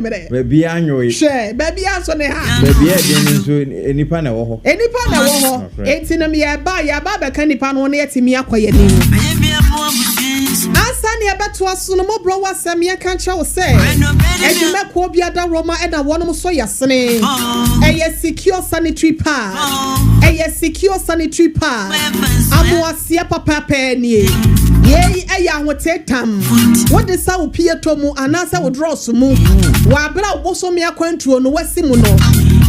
Mmerɛ. Baabiara nwoe. Hwɛ, baabiara nso ne ha. Baabi a ɛden no nso, nnipa na ɛwɔ hɔ. Nnipa na ɛwɔ hɔ. Enti no, yɛreba a, yɛreba abɛka nnipa no ho na yɛatumi akɔ yɛn anim. Ansa na yɛbɛtoa so no, mmɔborɔ wɔ asɛm yɛnka nkyerɛ wo sɛ, adwumakuo bi adaworoma na wɔnom sɔ yɛasene. Ɛyɛ Secure Sanitary Pad. Ɛyɛ Secure Sanitary Pad. Amoaseɛ papaapa nie. Yei yɛ ahotee tam. Wode sa wo pieto mu anaasɛ wo drɔs mu wɔ abere a wo bosome akwantuo no wasi mu no.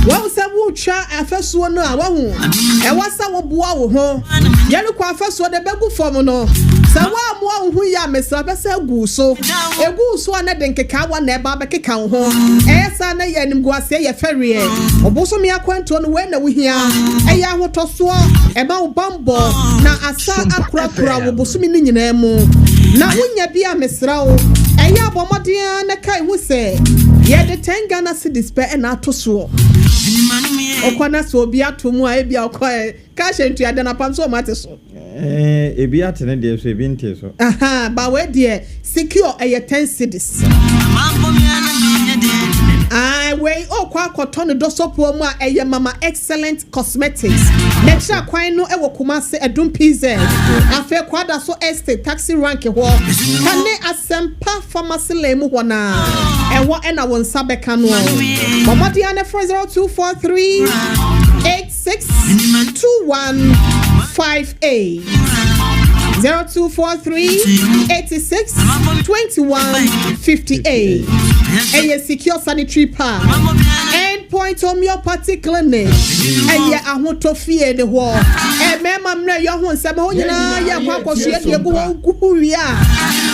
Wahu sɛ woretwa afasuo no a, wahu, ɛwɔ sɛ woboa wo ho. Yeriko afasuo no ɛbɛgu fam no, sɛ woammoa wo ho yie a, mesrɛ ɛbɛsan agu wo so. Ɛgu wo so a na ɛde nkekaawa na ɛba abɛkeka wo ho. Ɛyɛ saa na ɛyɛ animguaseɛ, yɛ fɛreɛ. Wo bosome akwantuo no, wei na wohia. Ɛyɛ ahotɔsoɔ, ɛma wo bammɔ, na asan akorakora wo bosome no nyinaa mu. Na wonya bi a, mesrɛ wo, ɛyɛ a bɔ mmɔden ara na kae hu sɛ yɛde ten Ghana cedis pɛ na ato soɔ. Wokɔ na sɛ obi ato mu a, ebia ɔkɔ ɛ, cash ntua da no apam sɛ wɔn ate so. Ɛɛ, ebi ate ne deɛ so, ebi ntee so. Ahaa, ba wei deɛ, secure ɛyɛ 10 cedis. Ae, wei ɔkɔ akɔtɔ no dɔsɔpoɔ mu a, ɛyɛ Mama Excellent Cosmetics. N'akyira kwan no wɔ Kumasi, Adum PZ. Afei Kwadaso Estate, Taxi Rank hɔ. Kane Asɛmpa Pharmacy Lane mu hɔ no ara, ɛhɔ na wo nsa bɛka no. Bɔ mmɔden ara na frɛ 0243 86 21 58. 0243 86 21 58. Ɛyɛ Secure Sanitary Pad. End Point Homeopathy Clinic. Ɛyɛ ahotɔ fie ne hɔ. Mmarima mmerɛ yɛ ho nsɛm hɔ nyinaa yɛ kɔ akɔsoɛ deɛ gu hɔ gu wie a,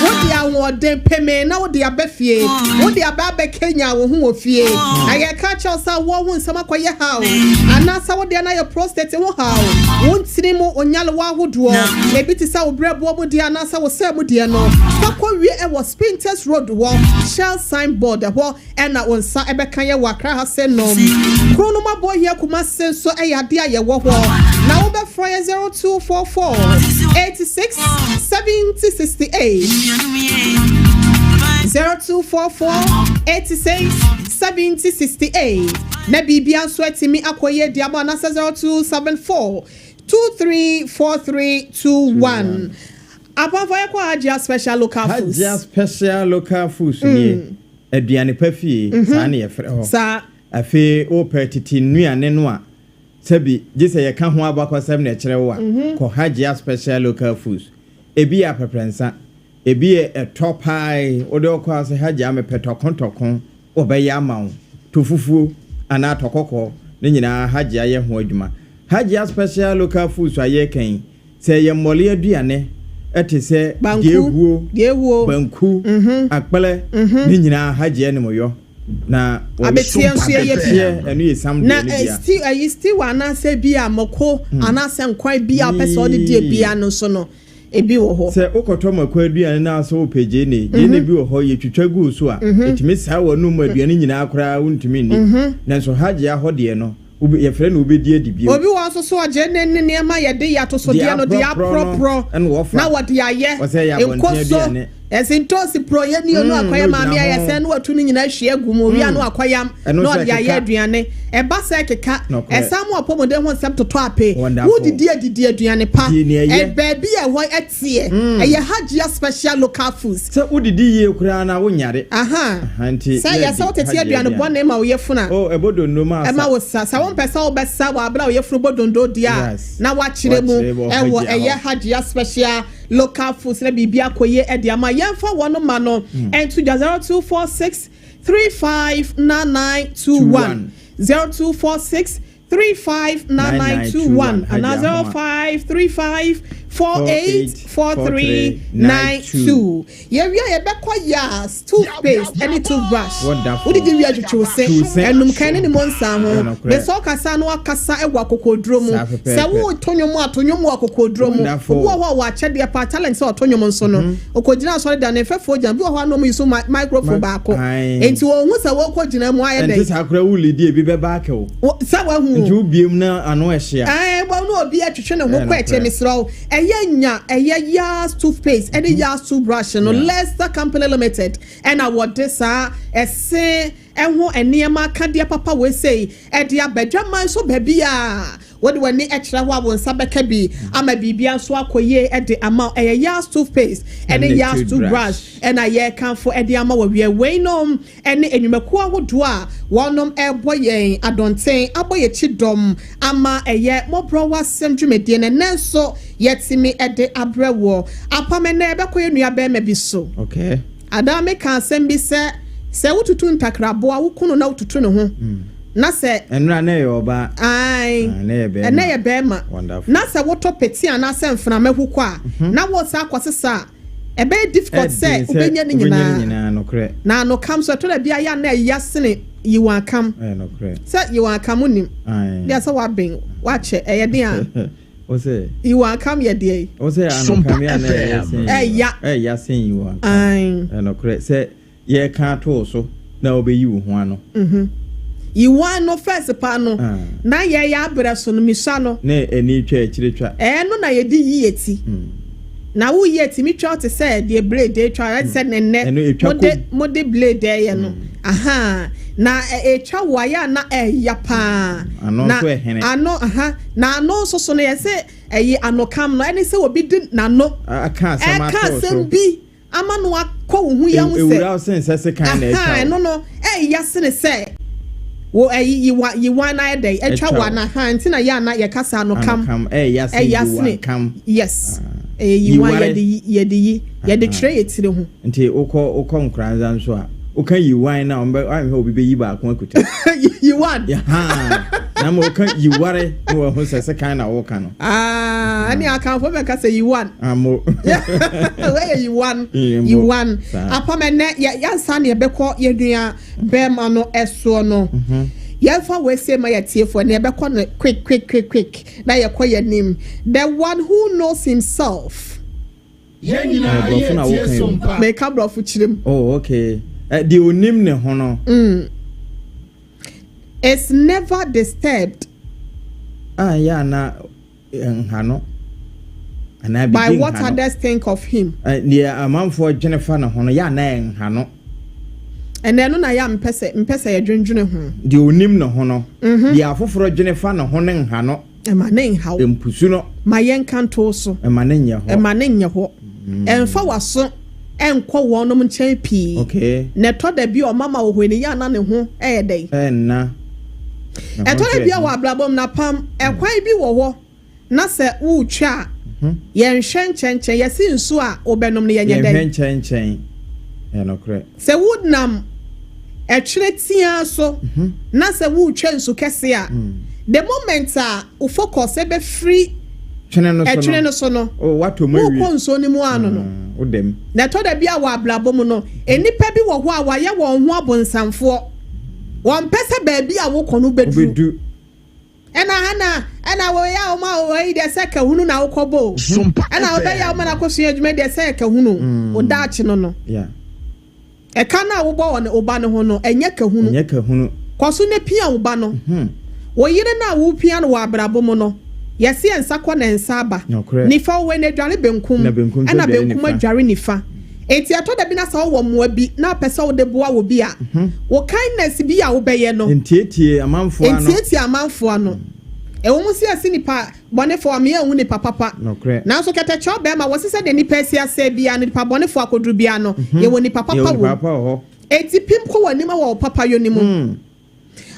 wode ahoɔden peme na wode aba fie. Wode aba abɛkenya wo ho wɔ fie. Na yɛka kyerɛ wo sɛ woɔ ho nsɛm akɔyɛ haw anaasɛ wo deɛ no ayɛ prostate ho haw, wo ntini mu onyalewa ahodoɔ, ebi te sɛ wo berɛboɔ mu deɛ anaasɛ wo sɛɛ mu deɛ no, fa kɔwie wɔ Spintex Road hɔ, Shell sign board, ɛhɔ na wo nsa bɛka yɛ wɔ Accra ha sɛ nom. Kuro no mu abɔhia Kumasi nso yɛ adeɛ a yɛwɔ hɔ, na wobɛfrɛ yɛ 0244 86 70 68, 0244 86 70 68, na biribia nso atumi akɔ yie de ama, anaasɛ 0274 234321. Apamfo, yɛkɔ Hajia Special Local Foods. Hajia Special Local Foods nie, aduane pa fie, saa ne yɛfrɛ hɔ. Afei wopɛ tete nnuane no a, sɛbi gye sɛ yɛka ho abakɔsɛm na ɛkyerɛ wo a, kɔ Hajia Special Local Foods. Ebi yɛ aprɛprɛnsa, ebi yɛ ɛtɔ pie, wode wokɔ a sɛ Hajia mepɛ tɔko tɔko, wɔbɛyɛ ama wo. Tɔ fufuo anaa tɔ kɔkɔɔ, ne nyinaa Hajia yɛ ho adwuma. Hajia Special Local Foods a yɛreka yi, sɛ ɛyɛ mmɔle aduane te sɛ banku, gyeehuo, banku, akplɛ, ne nyinaa Hajia nim yɔ. Na abeteɛ nso yɛyɛ bi. Ɛno yɛ sam na deɛ no bia. Stew, ɛyi stew anaasɛ bi a mako anaasɛ nkwan bi a wopɛ sɛ ɔde die bia no nso no, ebi wɔ hɔ. Sɛ wokɔtɔ mako aduane na sɛ wopɛ gyeene, gyeene bi wɔ hɔ yɛtwitwa gu so a, ɛtumi saa w'anum aduane nyinaa koraa wontumi nni. Nanso Hajia hɔ deɛ no, yɛfrɛ no wobɛdi adi bio. Obi wɔ nso so ɔgye ne nneɛma yɛde yɛ atosodeɛ no de aporɔporɔ na wɔde ayɛ nkoso. Ɛsi ntoosi porɔyɛ ni onu akɔyɛ maame ayɛ sɛ na watu ne nyinaa ahwie agu mu owia no akɔyam na ɔde ayɛ aduane. Ɛba sɛ keka ɛsan mu apɔmuden ho nsɛm totɔ ape. Wodidi adidi aduane pa. Baabi a ɛhɔ ɛteɛ ɛyɛ Hajia Special Local Foods. Sɛ wodidi yie koraa na wonyare. Sɛ yɛ sɛ wotete aduane bɔne ma wo yafunu a, ɛbɔ dondo ma ɛma wo sa. Sɛ wompɛ sɛ wobɛsa wɔ abere a wo yafunu bɔ dondo deɛ a, na wakyerɛ mu ɛwɔ ɛyɛ Hajia Special Local Foods na biribi akɔ yie ɛde ama. Yɛmfa wɔn ma no ɛnto dwa 0246 359921, 0246 359921 anaa 0535 484392. Yɛwie a, yɛbɛkɔ Yas toothpaste ɛne toothbrush. Wode di wie atwitwiw se, ɛnum kan ne ne mu nsa ho. Mesɛ ɔkasa no akasa ɛwɔ akokoduro mu. Sɛ woto nnwom a, to nnwom wɔ akokoduro mu. Obi wɔ hɔ a ɔwɔ akyɛdeɛ paa, talent sɛ ɔto nnwom nso no, ɔkɔgyina asɔre dan ne mfɛfoɔ gyina. Bi wɔ hɔ a na ɔmo yi so microphone baako. Enti wɔn ho sɛ wɔkɔ gyina mu ayɛ dɛ. Ɛnte saa koraa, wo lead ebi bɛba akɛw. Sɛ wahu. Nti wobiem na ano ɛhyia. Ɛɛ wɔn no obi atwitwe ne ho kɔ akyire, mesrɛ wo. Ɛyɛ nya ɛyɛ Yas toothpaste ɛne Yas toothbrush no, Lester Company Limited ɛna wɔde saa ɛse. Ɛho nneɛma akadeɛ papa wei sei ɛde aba adwaman so. Baabi a wode w'ani kyerɛ hɔ a, wo nsa bɛka bi ama biribia nso akɔ yie de ama wo. Ɛyɛ Yas toothpaste ɛne Ɛne Yas toothbrush ɛna yɛrekamfo de ama wɔ wie. Weinom ɛne nnwumakuo ahodoɔ a wɔnom ɛrebɔ yɛn adɔnten, abɔ yɛn akyi dɔm ama ɛyɛ mmɔborɔ wasɛm dwumadie no ɛnɛ nso yɛtumi de abrɛ wɔ apam. Ɛnɛ yɛbɛkɔ yɛn nua bɛrima bi so. Adaa meka asɛm bi sɛ wotutu ntakraboa, wokunu na wotutu ne ho na sɛ Ɛnura na ɛyɛ ɔbaa. Ae. Ah, na ɛyɛ bɛrima. Ɛnɛ yɛ bɛrima. Wonderful. Na sɛ wotɔ pete anaasɛ mframa hu kɔ a, na wo sa akɔsesa a, ɛbɛyɛ difficult sɛ Ɛden wobɛnya ne wobɛnya ne nyinaa. nyinaa, nokorɛ. Na anokam so, ɛtɔ da bi ayɛ a na ɛya sene yiwan kam. Ɛyɛ nokorɛ. Sɛ yiwan kam nim deɛ sɛ wabɛn wakyɛ, ɛyɛ den a Wo sɛ yiwan kam yɛ deɛ yi. Wo sɛ anokam yɛ na ɛyɛ sen Ɛya. Ɛya sen yiwan kam. Ae. Ɛyɛ nokorɛ sɛ yɛka ato so na wobɛyi wo ho ano. Yiwan no first pa no, Ah. na yɛyɛ abrɛ so no, misua no, Na ani twa, akyire twa. Ɛno na yɛde yi yɛ ti. Na woyi etimi twa te sɛ deɛ blade etwa, ɛte sɛ nɛnɛ Ɛno etwa mode kom. Mode blade ɛyɛ no aha na etwa wo ayɛ a na ɛya paa. Ano Na nso ɛhene. Ano aha na ano nso so no, yɛsɛ ɛyi anokam no ɛne sɛ obi di n'ano Aka asɛm ɛka ato so. Asɛm bi ama no akɔ wo ho yɛn ho sɛ Ewura wo sen sɛ sekan na aha ɛtwa wo. Ɛno no ɛya sene sɛ wo ɛyi yiwa yiwa na ɛdɛ ɛtwa Ɛtwa wo wo. ana ha nti na yɛ ana yɛkasa anokam. Anokam ɛyɛ sen Ɛya yiwa sene kam. Yes, ɛyɛ yiwa. Yiware. Yɛde yi, yɛde twerɛ yɛ tiri ho. Nti wokɔ Nkoranza nso a, woka yiwan na ɔmbɛ ahwɛ obi bɛyi baako akuta. Yiwan. Yaha. Na ma woka yiware na wahu sɛ sekan na woka no. Ah, ɛne akamfo bɛka sɛ yiwan. Amo. Wɔyɛ yiwan. Mo. Yiwan. Saa. Apam ɛnɛ yɛ yansa ne yɛbɛkɔ yɛnua bɛrima no ɛsoɔ no, yɛmfa wɔasie ma yɛtiefoɔ ne yɛbɛkɔ no quick quick quick quick na yɛkɔ yɛnim. The one who knows himself. Yɛn nyinaa Borɔfo na yɛ tie woka yi. Sompa. Meka borɔfo kyerɛ mu. Oh, okay. Deɛ onim ne ho no. Is never disturbed A yɛ ana nha no anaa by bibi what nha no. others think of him. Deɛ amanfoɔ dwene fa ne ho no, yɛ ana nha no. Ɛnɛ no na yɛ a mpɛ sɛ yɛdwendwene ho. Deɛ onim ne ho no, deɛ afoforɔ dwene fa ne ho ne nha no. Ɛma ne nhaw. Mpusu no. Ma yɛnka ntoo so. Ɛma ne nyɛ hɔ. Ɛma ne nyɛ hɔ, ɛmfa w'aso ɛnkɔ wɔnom nkyɛn pii. Na ɛtɔ da bi a ɔmama wɔ hɔ ani yɛ ana ne ho ɛyɛ dɛn. Ɛnna. Ɛtɔ da bi a wɔ abrabɔ mu napam ɛkwan bi wɔ hɔ na sɛ wotwa a, yɛnhwɛ nkyɛnkyɛn. Yɛsi nsuo a wobɛnom no, yɛnyɛ Yɛnhwɛ dɛn. nkyɛnkyɛn, ɛnokorɛ. Sɛ wonam ɛtwerɛ tia so na sɛ wotwa nsu kɛse a, the moment a wo focus ɛbɛfiri twene no so no, ɛtwene no so no, oh, watɔ mu awie. Wokɔ nsuo no mu ano no. Ah, wodam. Na ɛtɔ da bi a wɔ abrabɔ mu no, nnipa bi wɔ hɔ a wɔayɛ wɔn ho abonsamfoɔ, wɔmpɛ sɛ baabi a wokɔ no wobɛduru. Wobɛdu. Ɛna hana ɛna wɔyɛ a wɔn a wɔyi deɛ sɛ kahunu na wokɔ bɔ o. Sompa Ɛna wɔbɛyɛ a FM. wɔn na akɔsua adwuma deɛ sɛ kahunu o, daakye no, ɛka no a wobɔ wɔ ne wo ba no ho no, ɛnyɛ kahunu. Ɛnyɛ kahunu. Kɔ so ne pia wo ba no. Wo yere no a wopia no wɔ abrabɔ mu no, yɛsi yɛn nsa kɔ ne nsa aba. Nokorɛ. Nifa wɔ no adware benkum. Na benkum nso ɛna adware benkum nifa. Adware nifa. Eti ɛtɔ da bi na sɛ wowɔ mmoa bi na apɛ sɛ wode boa wɔ bi a, wo kindness bi a wobɛyɛ no, Ntietie amanfoɔ ano. Ntietie amanfoɔ ano. Ɛwɔ mu sɛ yɛsi nipa bɔnefoɔ a meyɛ nhu nipa papa. Nanso kɛtɛkyɛw bɛrima wɔ sɛ deɛ nipa asi asɛ bia no, nipa bɔnefoɔ akɔduru bia no, yɛwɔ nipa papa Yɛwɔ wɔ nipa mu. papa wɔ hɔ. Eti pim kɔ wɔ anim wɔ wo papa yɔ ne mu.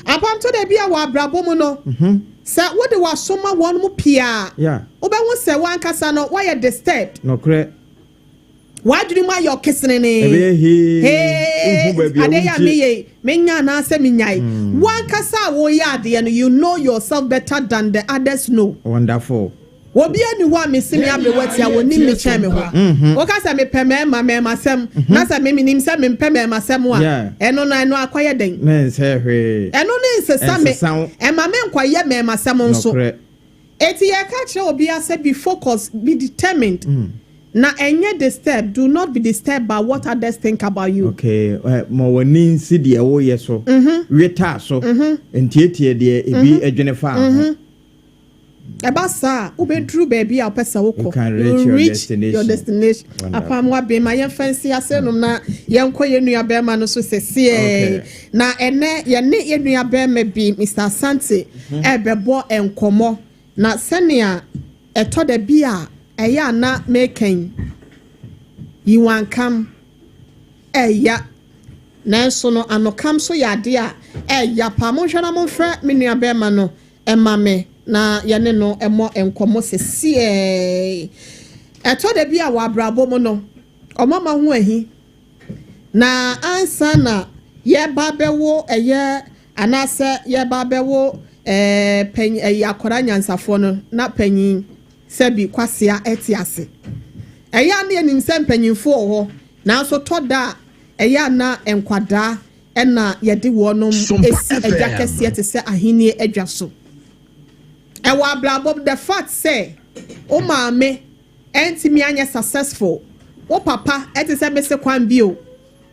Apamto da bi a wɔ abrabɔ mu no, sɛ wode w'aso ma wɔn mu pii a, wobɛhu sɛ wankasa no woayɛ disturbed. W'adwene mu ayɛ ɔkesenene. Ɛbɛyɛ hee. Hey, Wohu baabi a adeɛ yɛ a wontie. meyɛ menya anaasɛ menyae. Wankasa a woyɛ adeɛ no, you know yourself better than the others know. Obi ani hɔ a mesi me aberewa tia wɔnim me kyɛn me ho. Woka sɛ mepɛ mɛɛma mɛɛma sɛm na sɛ me menim sɛ mempɛ mɛɛma sɛm a, ɛno no ɛno akɔyɛ dɛn? Ne nsɛ hwee. Ɛno ne nsesa me. Ɛnsesa wo. Ɛma me nkɔyɛ mɛɛma sɛm nso. Eti yɛka kyerɛ obiara sɛ be focused, be determined na ɛnyɛ disturb. Do not be disturbed by what others think about you. Okay, ma w'ani nsi deɛ woyɛ so, wetaa so, ntietie deɛ ebi adwene fa ho. Ɛba saa a, wobɛduru baabi a wopɛ sɛ wokɔ. You can You reach will your reach destination. your destination. Wonderful. Apam waben ma yɛmfa nsi ase nom na yɛnkɔ yɛn nua bɛrima no so sɛseɛ. Okay. Na ɛnɛ yɛne yɛn nua bɛrima bi, Mr. Asante, ɛrebɛbɔ nkɔmmɔ. Na sɛnea ɛtɔ da bi a ɛyɛ a na meka yi, yiwankam ɛya, nanso no anokam so yɛ adeɛ a ɛya paa. Monhwɛ na momfrɛ me nua bɛrima no ɛma me na yɛne no ɛmmɔ nkɔmmɔ sɛsiɛ. Ɛtɔ da bi a wɔ abrabɔ mu no, ɔmama ho ahi na ansa na yɛba bɛwo ɛyɛ anaasɛ yɛba bɛwo panyin, ɛyɛ akwadaa nyansafoɔ no na panyin sɛbi kwasea ɛte ase. Ɛyɛ a na yɛnim sɛ mpanyinfoɔ wɔ hɔ, nanso tɔ da a ɛyɛ a na nkwadaa ɛna yɛde wɔnom Sompa esi adwa FM. kɛseɛ te sɛ ahennie adwa so. Ɛwɔ abrabɔ, the fact sɛ wo maame ɛntumi anyɛ successful, wo papa ɛte sɛ mese kwan bio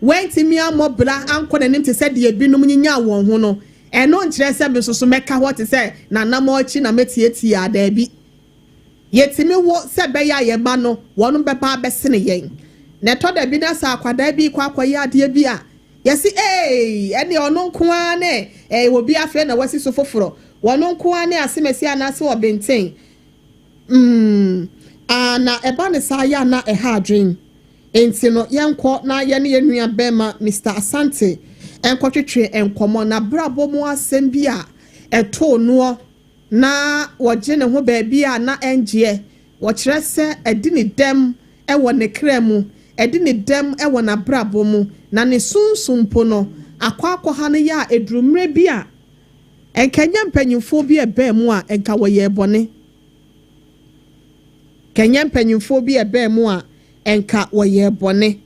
wɔntumi ammɔ bra ankɔ n'anim te sɛ deɛ binom nyinyaa wɔn ho no, ɛno nkyerɛ sɛ me nso so mɛka hɔ te sɛ nanam akyi na mɛtietie adaabi. Yɛtumi wo sɛ bɛyɛ a yɛma no wɔn bɛba abɛsene yɛn, na ɛtɔ da bi na sɛ akwadaa bi kɔ akɔyɛ adeɛ bi a, yɛsi ee, ɛne ɔno nko ara ne obi afei na wasi so foforɔ, wɔn nko ara ne asemesi anaasɛ ɔbɛnten na ɛba ne saa yɛ ana ɛha adwen. Nti no yɛnkɔ na yɛne yɛn nua bɛrima Mr Asante nkɔtwetwe nkɔmɔ na brabɔ mu asɛm bi a ɛtoo noɔ na wɔgye ne ho baabi a na ɛngyeɛ. Wɔkyerɛ sɛ ɛdi ne dɛm ɛwɔ ne kra mu, ɛdi ne dɛm ɛwɔ n'abrabɔ mu, na ne sunsun mpo no akɔ akɔha no yɛ a eduru mmerɛ bi a nkɛnyɛ mpanyinfoɔ bi ɛbɛn mu a nka wɔyɛ bɔne, kɛnyɛ mpanyinfoɔ bi ɛbɛn mu a nka wɔyɛ bɔne.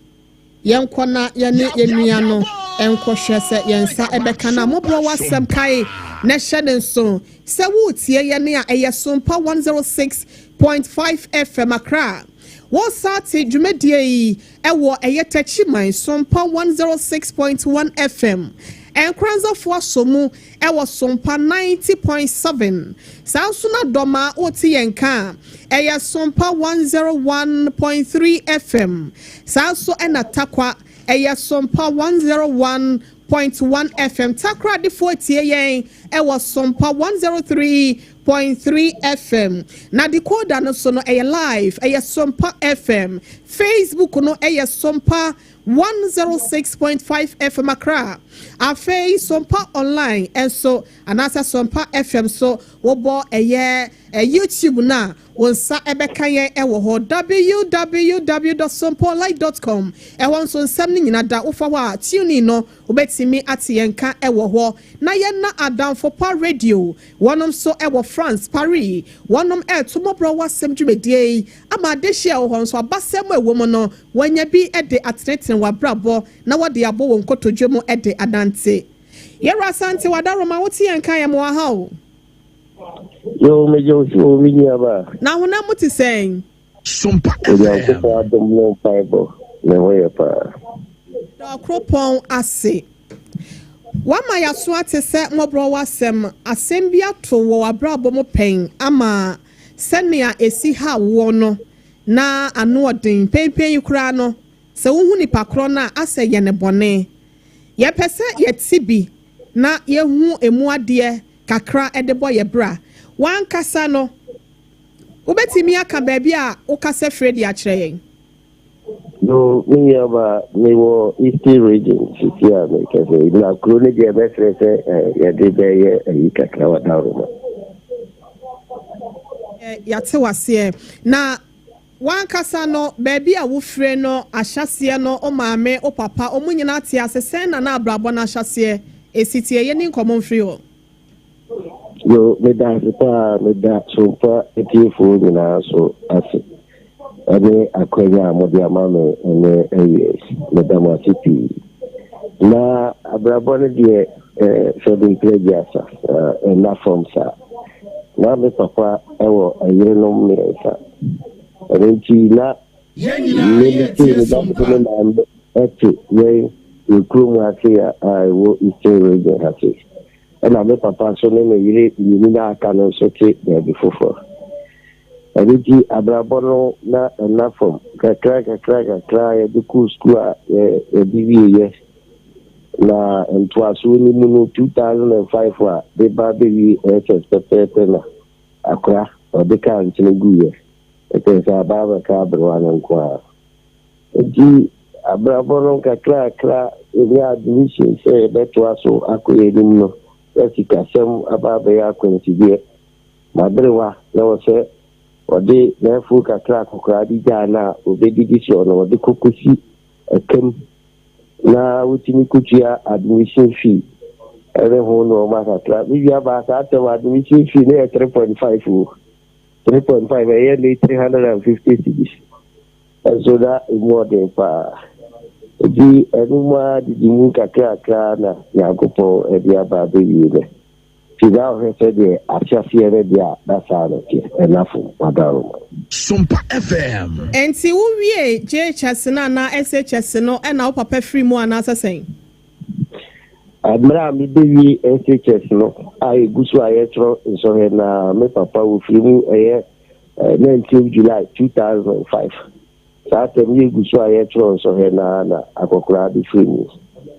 Yɛnkɔ na yɛne yɛn nua no nkɔhwɛ sɛ yɛn nsa ɛbɛka na mmɔborɔ w'asɛm kae na hyɛ ne nso sɛ woretie yɛne a ɛyɛ Sompa 106.5 FM Accra. Wɔsa te dwumadie yi ɛwɔ ɛyɛ Tɛkyiman, Sompa 106.1 FM. Nkranzafoɔ asɔ mu ɛwɔ Sompa 90.7. Saa nso na Dɔma wote yɛn ka a ɛyɛ Sompa 101.3 FM. Saa nso ɛna Takwa ɛyɛ Sompa 101.1 FM. Takoradefoɔ tie yɛn ɛwɔ Sompa 103.3 FM. Na decoder no so no ɛyɛ live, ɛyɛ Sompa FM. Facebook no ɛyɛ Sompa 106.5 FM Accra. Afei Sompa online ɛnso anaasɛ Sompa FM so wɔbɔ ɛyɛ YouTube na wɔn nsa ɛbɛka yɛn ɛwɔ hɔ, www.sompaonline.com. Ɛhɔ nso nsɛm no nyinaa da. Wofa hɔ a, tuning no wobɛtumi ate yɛn ka ɛwɔ hɔ. Na yɛn na Adamfo Pa Radio, wɔnom nso ɛwɔ France, Paris, wɔnom ɛɛto mmɔborɔ w'asɛm dwumadie yi ama adehyia wɔ hɔ nso abasɛm a ɛwɔ mu no wɔanya bi de atenetene w'abrabɔ na wɔde abɔ wɔn nkotodwe mu de adante. Yɛwura Asante, wadaroma, wote yɛn ka yɛ mo aha o. Yo, megye wo so, me nuaba. Na honam mu te sɛn? Sompa FM. Onyankopɔn adom ne mpaebɔ, ne ho yɛ paa. Ɔkoropɔn ase wama yɛaso ate sɛ mmɔborɔ w'asɛm asɛm bi ato wɔ w'abrabɔ mu pɛn ama sɛnea esi ha woɔ no na ano ɔden pɛnpɛn yi koraa no sɛ wohu nipa korɔ no a asɛ yɛ ne bɔne. Yɛpɛ sɛ yɛte bi na yɛhu emu adeɛ kakra de bɔ yɛ bra. Wankasa no, wobɛtumi aka baabi a wokasa firi de akyerɛ yɛn? Yo, me nuaba, mewɔ Eastern Region sisi a meka sɛ na kuro no deɛ mɛsrɛ sɛ yɛde bɛyɛ ayi kakra wɔ dawroma. Yɛate waseɛ. Na wankasa no, baabi a wofire no, ahyɛseɛ no, wo maame, wo papa, ɔmo nyinaa te ase sɛn na abrabɔ no ahyɛseɛ ɛsi tie? Yɛne nkɔmmɔ mfiri hɔ. Yo, meda ase paa. Meda Sompa atiefoɔ nyinaa so ase ɛne akwanya a mode ama me ɛne awie. Meda mo ase pii. Na abrabɔ no deɛ, sɛde mpere aduasa ɛna fam saa. Na me papa ɛwɔ ɛyerenom mmiɛnsa, ɛno nti na Yɛn nyinaa me yɛ ne tie me ba Sompa. ne maame ɛte yɛn yɛ kurom ase a ɛwɔ Eastern Region ha se. Ɛna me papa nso ne ne yere mmienu no a aka no nso te baabi foforɔ. Ɛno nti abrabɔ no na ɛnna fam. Kakra kakra kakra yɛde kɔɔ sukuu a yɛde wieeɛ. Na ntoasoɔ no mu no 2005 a meba bɛwie SS pɛpɛɛpɛ na akora ɔde kaa nkyene guiɛ. Ɛkyerɛ sɛ aba abɛka aberewa no nko ara. Nti abrabɔ no nkakrakra yɛnya admission sɛ yɛbɛtoa so akɔ yɛn anim no na sikasɛm aba abɛyɛ akwansideɛ. M'aberewa na ɛwɔ sɛ ɔde n'afuo kakra akɔkoraa de gyaa no a ɔbɛdidi soɔ no ɔde kɔ kɔsi ɛkam na wotumi kɔtua admission fee ɛne ho nnoɔma kakra. Me nuabaa saa tɛm admission fee no yɛ 3.5 o. 3.5 ɛyɛ ne 350 cedis. Nso na emu ɔden paa. Enti ɛno mu ara didi mu kakrakra na Nyankopɔn de aba abɛwie no. Nti na wohwɛ sɛdeɛ ahyɛseɛ no deɛ a, na saa na ɛteɛ. Ɛna fam, Madaroma. Sompa FM. Enti wo wiee JHS no anaa SHS no ɛna wo papa firi mu anaasɛ sɛn? Mmerɛ a mebɛwie SHS no a yɛgu so a yɛtwerɛ nsɔhwɛ no ara, me papa wɔfiri mu ɛyɛ 19 July 2005. Saa tɛm yi yɛgu so a yɛtwerɛ nsɔhwɛ no ara na akɔkoraa de firi mu.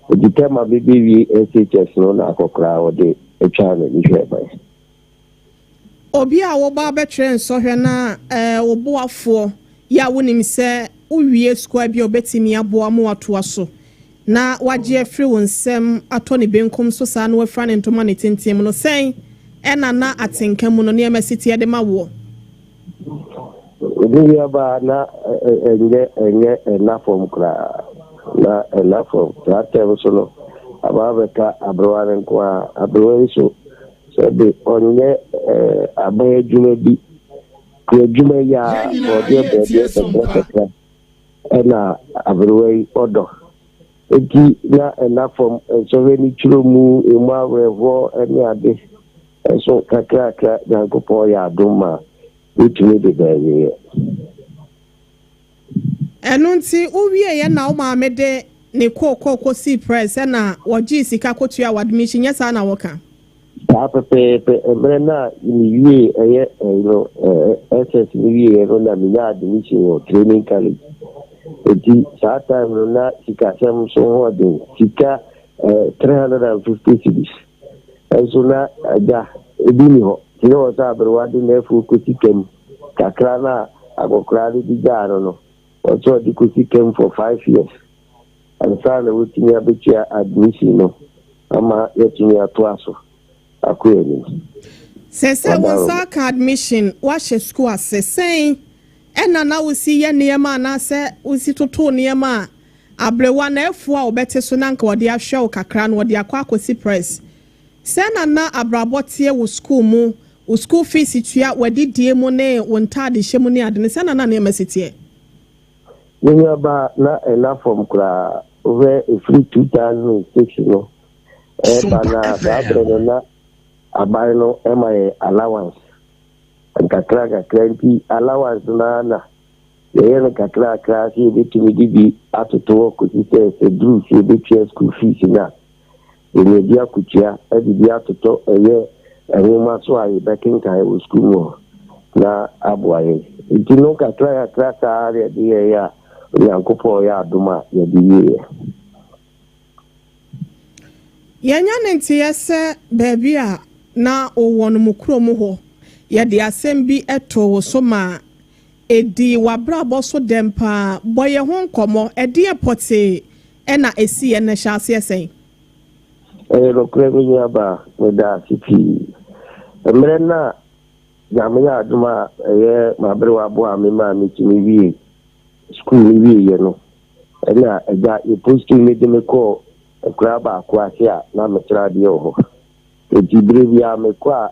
Enti tɛm a mebɛwie SHS no na akɔkoraa ɔde twaa n'ani hwɛɛ man. Obi a woba abɛtwerɛ nsɔhwɛ na wo boafoɔ yɛ a wonim sɛ wowie sukuu a ebia ɔbɛtumi aboa ma woatoa so na wagye afiri wo nsam atɔ ne benkum so saa na wafira ne ntoma ne tenten mu no, sɛn na na atenka mu no nneɛma si teɛ de ma woɔ? Me nuabaa, na ɛnyɛ ɛnyɛ ɛnna fam koraa. Na ɛnna fam. Saa tɛm so no, aba abɛka aberewa no nko ara. Aberewa yi so, sɛbe ɔnyɛ aban adwuma bi. Kuadwuma yi a bɔɔdeɛ bɔɔdeɛ kakra kakra ɛna aberewa yi ɔdɔ. Enti na ɛnna fam, nsɔhwɛ ne twerɛ mu, emu awerɛhoɔ ne ade. Nso kakrakra Nyankopɔn yɛ adom ma wotumi de ba awieɛ. Ɛno nti wowieɛ na wo maame de ne kookoo kɔsii press ɛna wɔgyee sika kɔtuaa w'admission, nyɛ saa na wɔka? Saa pɛpɛɛpɛ, mmerɛ no a mewiee ɛyɛ ɛyi no SS no wieɛ no na menyaa admission wɔ training college. Enti saa time no na sikasɛm nso ho ɔden, sika 350 cedis. Nso na agya ebi nni hɔ. Nti na ɛwɔ sɛ aberewa de n'afuo kɔsi kam kakra no a akɔkoraa no de gyaa no no, ɛwɔ sɛ ɔde kɔsi kam for five years ansa na watumi abɛtua admission no ama yɛatumi atoa so akɔ yɛn anim. Seesei wo nsa aka admission, woahyɛ sukuu ase. Sɛn na na wosi yɛ nneɛma anaasɛ wosi toto nneɛma a Aberewa no afuw a wɔbɛte so na anka wɔde ahwɛ wo kakra no, wɔde akɔ akɔsi press. Sɛn na na abrabɔ teɛ wo sukuu mu, wo sukuu fees tua, w'adidie mu ne wo ntaadehyɛ mu ne ade no, sɛn na na nneɛma si teɛ? Me nuabaa, na ɛnna fam koraa. Wohwɛ ɛfiri 2006 no ɛreba no a, saa berɛ no na aban no ma yɛn allowance nkakra nkakra nti allowance no ara na Yɛyɛ no kakrakra sɛ yɛbɛtumi de bi atoto hɔ kɔsi sɛ sɛ duru sɛ yɛbɛtua school fees no a, yɛnya bi akɔtua de bi atotɔ ɛyɛ nwoma so a yɛbɛkenkan wɔ school mu hɔ na aboa yɛn. Nti no kakrakra saa na yɛde yɛeɛ a Onyankopɔn yɛ adom a yɛde wieeɛ. Yɛanya ne nteɛ sɛ baabi a na wowɔ no mo kurom hɔ yɛde asɛm bi too wo so maa Ɛdii w'abrabɔ so dɛn paa? Bɔ yɛn ho nkɔmmɔ. Ɛdeɛn pɔtee na ɛsiiɛ, na ɛhyɛɛ aseɛ sɛn? Ɛyɛ nokorɛ me nuabaa, meda ase pii. Mmerɛ no a Nyame yɛ adom a ɛyɛ m'aberewa boaa me maa metumi wiee sukuu no wieeɛ no, ɛna agya yɛ postuu me de me kɔɔ akuraa baako ase a na mekyerɛ adeɛ wɔ hɔ. Enti berɛ biara mekɔ a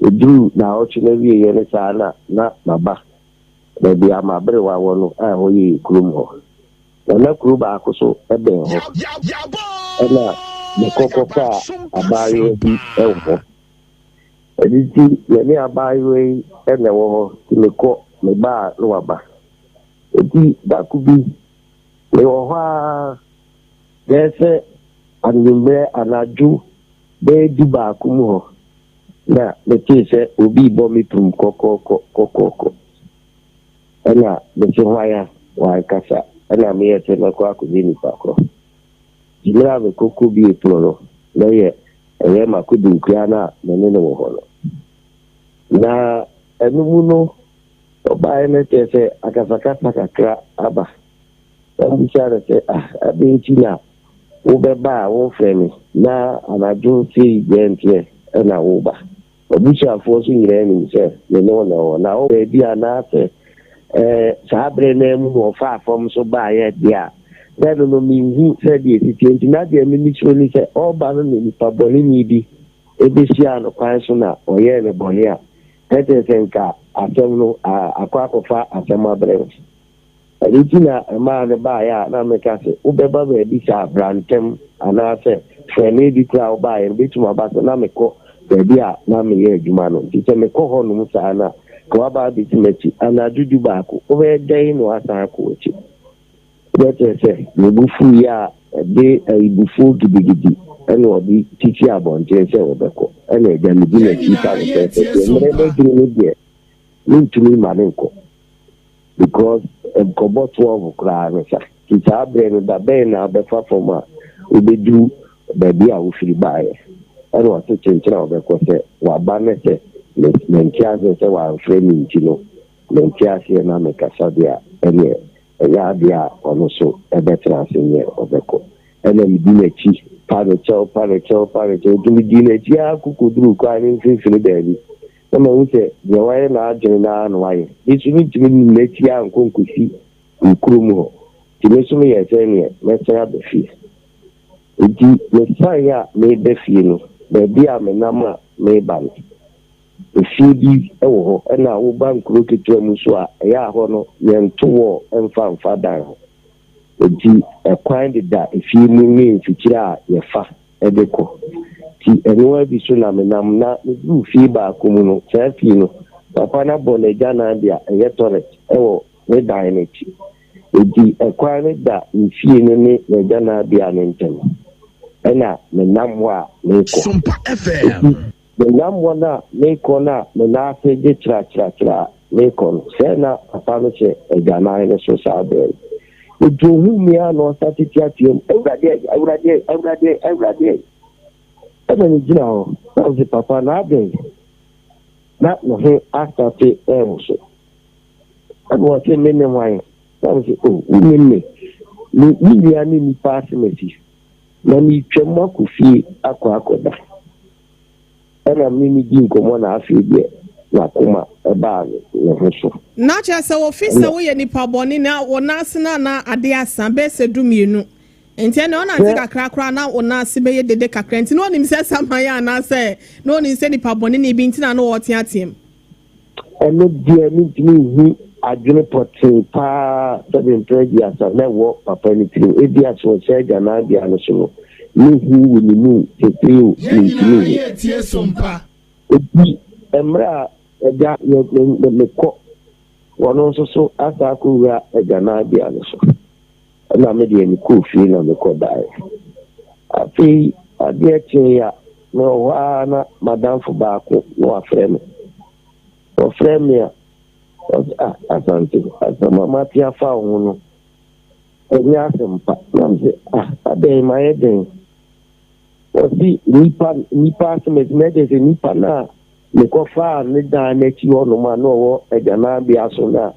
Ɛduruu naawɔtwe no awieeɛ no saa na na maba baabi a m'aberewa wɔ no a ɛhɔ yɛ yɛn kurom hɔ. Na na kuro baako so bɛn hɔ, ɛna mekɔ kɔfaa abaayewa bi wɔ hɔ. Ɛno nti yɛne abaayewa yi na ɛwɔ hɔ, nti mekɔ, meba a na waba. Nti da ko bi, mewɔ hɔ ara bɛyɛ sɛ anwummerɛ anadwo. Bɛyɛ dubaako mu hɔ na metee sɛ obi rebɔ me pum kɔkɔɔkɔ kɔkɔɔkɔ. Ɛna mese hwan a? Wankasa. Ɛna meyɛɛ sɛ mɛkɔ akɔgye nipa korɔ. Nti mmerɛ a mekɔ kɔbie pono no, na ɛyɛ ɛyɛ m'akodenkua no a me ne no wɔ hɔ no. Na ɛno mu no, ɔbaeɛ no kyerɛ sɛ akasakasa kakra aba. Na mebisaa no sɛ, ah, adɛn nti na wobɛba a womfrɛ me na anadwo sei deɛ nteɛ na woba? M'abusuafoɔ nso nyinaa nim sɛ me ne wo na ɛwɔ hɔ. Na wo baabi anaasɛ ɛɛ saa berɛ no ara mu na ɔfaa fam nso baeɛ deɛ a, na ɛno no menhu sɛdeɛ ɛsi teɛ. Nti na deɛ me mesuro ne sɛ ɔreba no na nipa bɔneni bi bɛhyiaa no kwan so na ɔyɛɛ no bɔne a, na kyerɛ sɛ nka asɛm no akɔ akɔfa asɛm abrɛ no. Ɛno nti na ɛmaa no baeɛ a na meka sɛ, Wobɛba baabi saa a, bra ntɛm, anaasɛ frɛ me. Ebi koraa a wobaeɛ no, bɛtumi aba sɛ na mekɔ baabi a na meyɛ adwuma no. Nti sɛ mekɔ hɔnom saa no a, ka woaba abɛsi m'akyi anadwo dubaako. Wobɛyɛ dɛn na woasan akɔ w'akyi? Wobɛkyerɛ sɛ ne bo fuiɛ a ɛde abufuo gidigidi na ɔde sisi abɔnten sɛ ɔbɛkɔ. Ɛna agya medi n'akyi pa no sɛ, sɛ deɛ mmerɛ no aduru no deɛ, mentumi mma no nkɔ. Because nkɔbɔ 12 koraa no sa. Nti saa berɛ no da bɛn na wobɛfa fam a wobɛduru baabi a wofiri baeɛ? Ɛna ɔse kyenkyene a wobɛkɔ sɛ waba ne sɛ mente aseɛ sɛ wamfrɛ me nti no mente aseɛ na mekasa deɛ a ɛneɛ ɛnyɛ adeɛ a ɔno so ɛbɛtena ase neɛ ɔbɛkɔ. Ɛna medi n'akyi pa no kyɛw pa no kyɛw pa no kyɛw nti medii n'akyi ara kɔkɔduruu kwan no mfimfini baabi. Na mahu sɛ deɛ wayɛ n'adwene no ara na wayɛ. Me nso mentumi nni n'akyi ara nkɔ nkɔsi me kurom hɔ. Enti me nso meyɛɛ sɛ neɛ mɛsan aba fie. Enti mesaeɛ a mereba fie no, baabi a menam a mereba no, efie bi wɔ hɔ. Ɛnna woba nkuro ketewa mu nso a, ɛyɛ a hɔ no, yɛnto wɔɔ mfa mfa dan ho. Enti ɛkwan deda efie mu ne mfikyire a yɛfa. de kɔ. Nti ɛno ara bi so na menam na meduruu fie baako mu no, saa fie no, papa no abɔ n'agyananbea, ɛyɛ tɔlɛt, wɔ ne dan no akyi. Enti ɛkwan no da ne fie no ne n'agyananbea no ntam. Ɛna menam hɔ a merekɔ. Sompa FM. Enti menam hɔ no a merekɔ no a me nan ase gye kyerakyerakyera a merekɔ no, sɛɛ na papa no hyɛ agyanan no so saa berɛ no. Enti ohuu me ara na ɔsate teateaam, Awurade ei! Awurade ei! Awurade ei! Awurade ei! Ɛnna megyina hɔ, na ɔse, Papa, na adɛn? Na ne ho asate rewoso. Ɛnna ɔse, Me ne hwan? Na mese, O, wonnim me. Me, me nua ne nnipa asɛm asi, na meretwam akɔ fie akɔ akɔda. Ɛna me ne no dii nkɔmmɔ na afei deɛ n'akoma baa ne ho so. Na kyerɛ sɛ ofi sɛ woyɛ nipa bɔne na wo nan ase no na ade asa bɛyɛ sɛ dumienu nti ɛnna ɔnante kakra koraa na wo nan ase bɛyɛ dede kakra nti na onim sɛ saman anaasɛ na onim sɛ nipa bɔne ne bi nti na na ɔreteateam. Ɛno deɛ mentumi nhu adwene pɔtee paa sɛbe mprɛ aduasa na ɛwɔ papa no tirim. Ebia sɛ ɔhyɛ agyananbea no so no, ne hu wɔ ne mu seesei o, Yɛn mentumi nyinaa nhu. yɛretie Sompa. Enti mmerɛ a agya yɛ me me mekɔ, ɔno nso so asan akɔwura agyananbea no so. Ɛna me deɛ mekɔɔ fie na mekɔdaeɛ. Afei adeɛ kyeeɛ a, mewɔ hɔ ara na m'adamfo baako na wafrɛ me. Ɔfrɛ me a, ɔse, ah, Asante, asɛm a mate afa wo ho no, ɛnyɛ asɛm pa. Na mese, ah, adɛn, mayɛ dɛn? Ɔse, nipa, nipa asɛm asi, na ɛkyerɛ sɛ nipa no a mekɔfaa ne dan no akyi hɔnom a na ɔwɔ agyananbea so no a,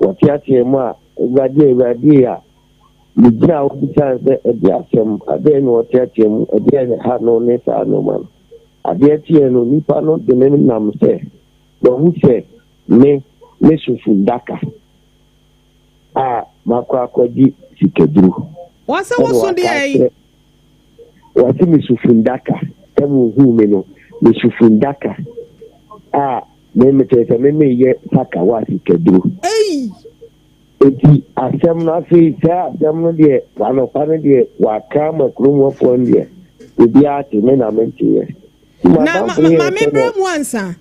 Wɔteateaa mu a, Awurade, Awurade a megyinaa hɔ bisaa no sɛ, Ɛdeɛn asɛm? Adɛn na ɔteatea mu? Ɛdeɛn na ɛha no ne saa nnoɔma no? Adeɛ kyeeɛ no, nnipa no de me nam sɛ wɔahu sɛ me meso fundaka a makɔ akɔgye sikaduro. Wɔse Ɛna woso wɔaka deɛn? akyerɛ, wɔse meso fundaka. Sɛ wɔhuu me no, meso fundaka a Me mekyerɛ sɛ me meyɛ sakawa sikaduro. Ei! Eti asɛm no afei saa asɛm no deɛ anɔpa no deɛ waka ama kurom hɔfoɔ no deɛ obiara te me na menteeɛ. Nti Na ma m'adamfo no ma yɛɛ ma sɛ membrɛ no mu ansa.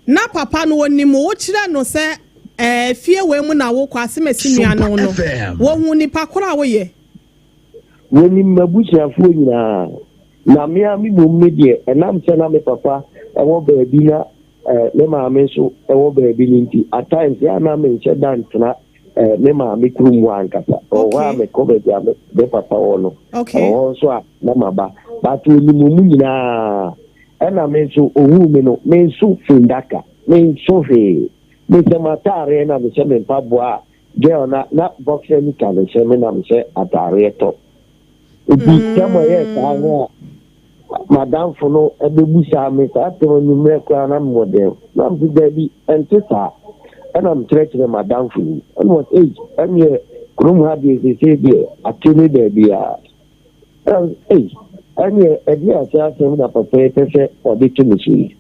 Na papa no onim wo, wokyerɛ no sɛ ɛɛ fie wei mu na wokɔ, Asemasi nua ne Sompa wo no. FM. Wɔhu nipa koro a woyɛ. Wɔnim m'abusuafoɔ nyinaa. Na me ara me mmom me deɛ, ɛnam sɛ na me papa wɔ baabi na me maame nso wɔ baabi no nti, at times yɛ a na menhyɛ da ntena me maame kurom hɔ ankasa. Ɛwɔ hɔ a mekɔ baabi a me papa wɔ no, ɛwɔ hɔ nso a na maba. But onim wɔn nyinaa. Ɛna me nso, ohuu me no, menso fundaka, menso hwee. Mehyɛ m'ataareɛ na mehyɛ me mpaboa a girl na na boxer nika no hyɛ me na mehyɛ ataareɛ top. Nti sɛ mɔyɛɛ saa no a, m'adamfo no bɛbusaa me saa asɛm anwummerɛ koraa na mewɔ dɛm. Na mese daabi, ɛnte saa. Ɛna mekyerɛkyerɛ m'adamfo yi. Ɛna ɔse, ei, ɛneɛ kurom ha deɛ seesei deɛ ate ne baabiara. Ɛna mese, ei, ɛneɛ ɛdeɛ ase asɛm na papa yi pɛ sɛ ɔde to me so yi.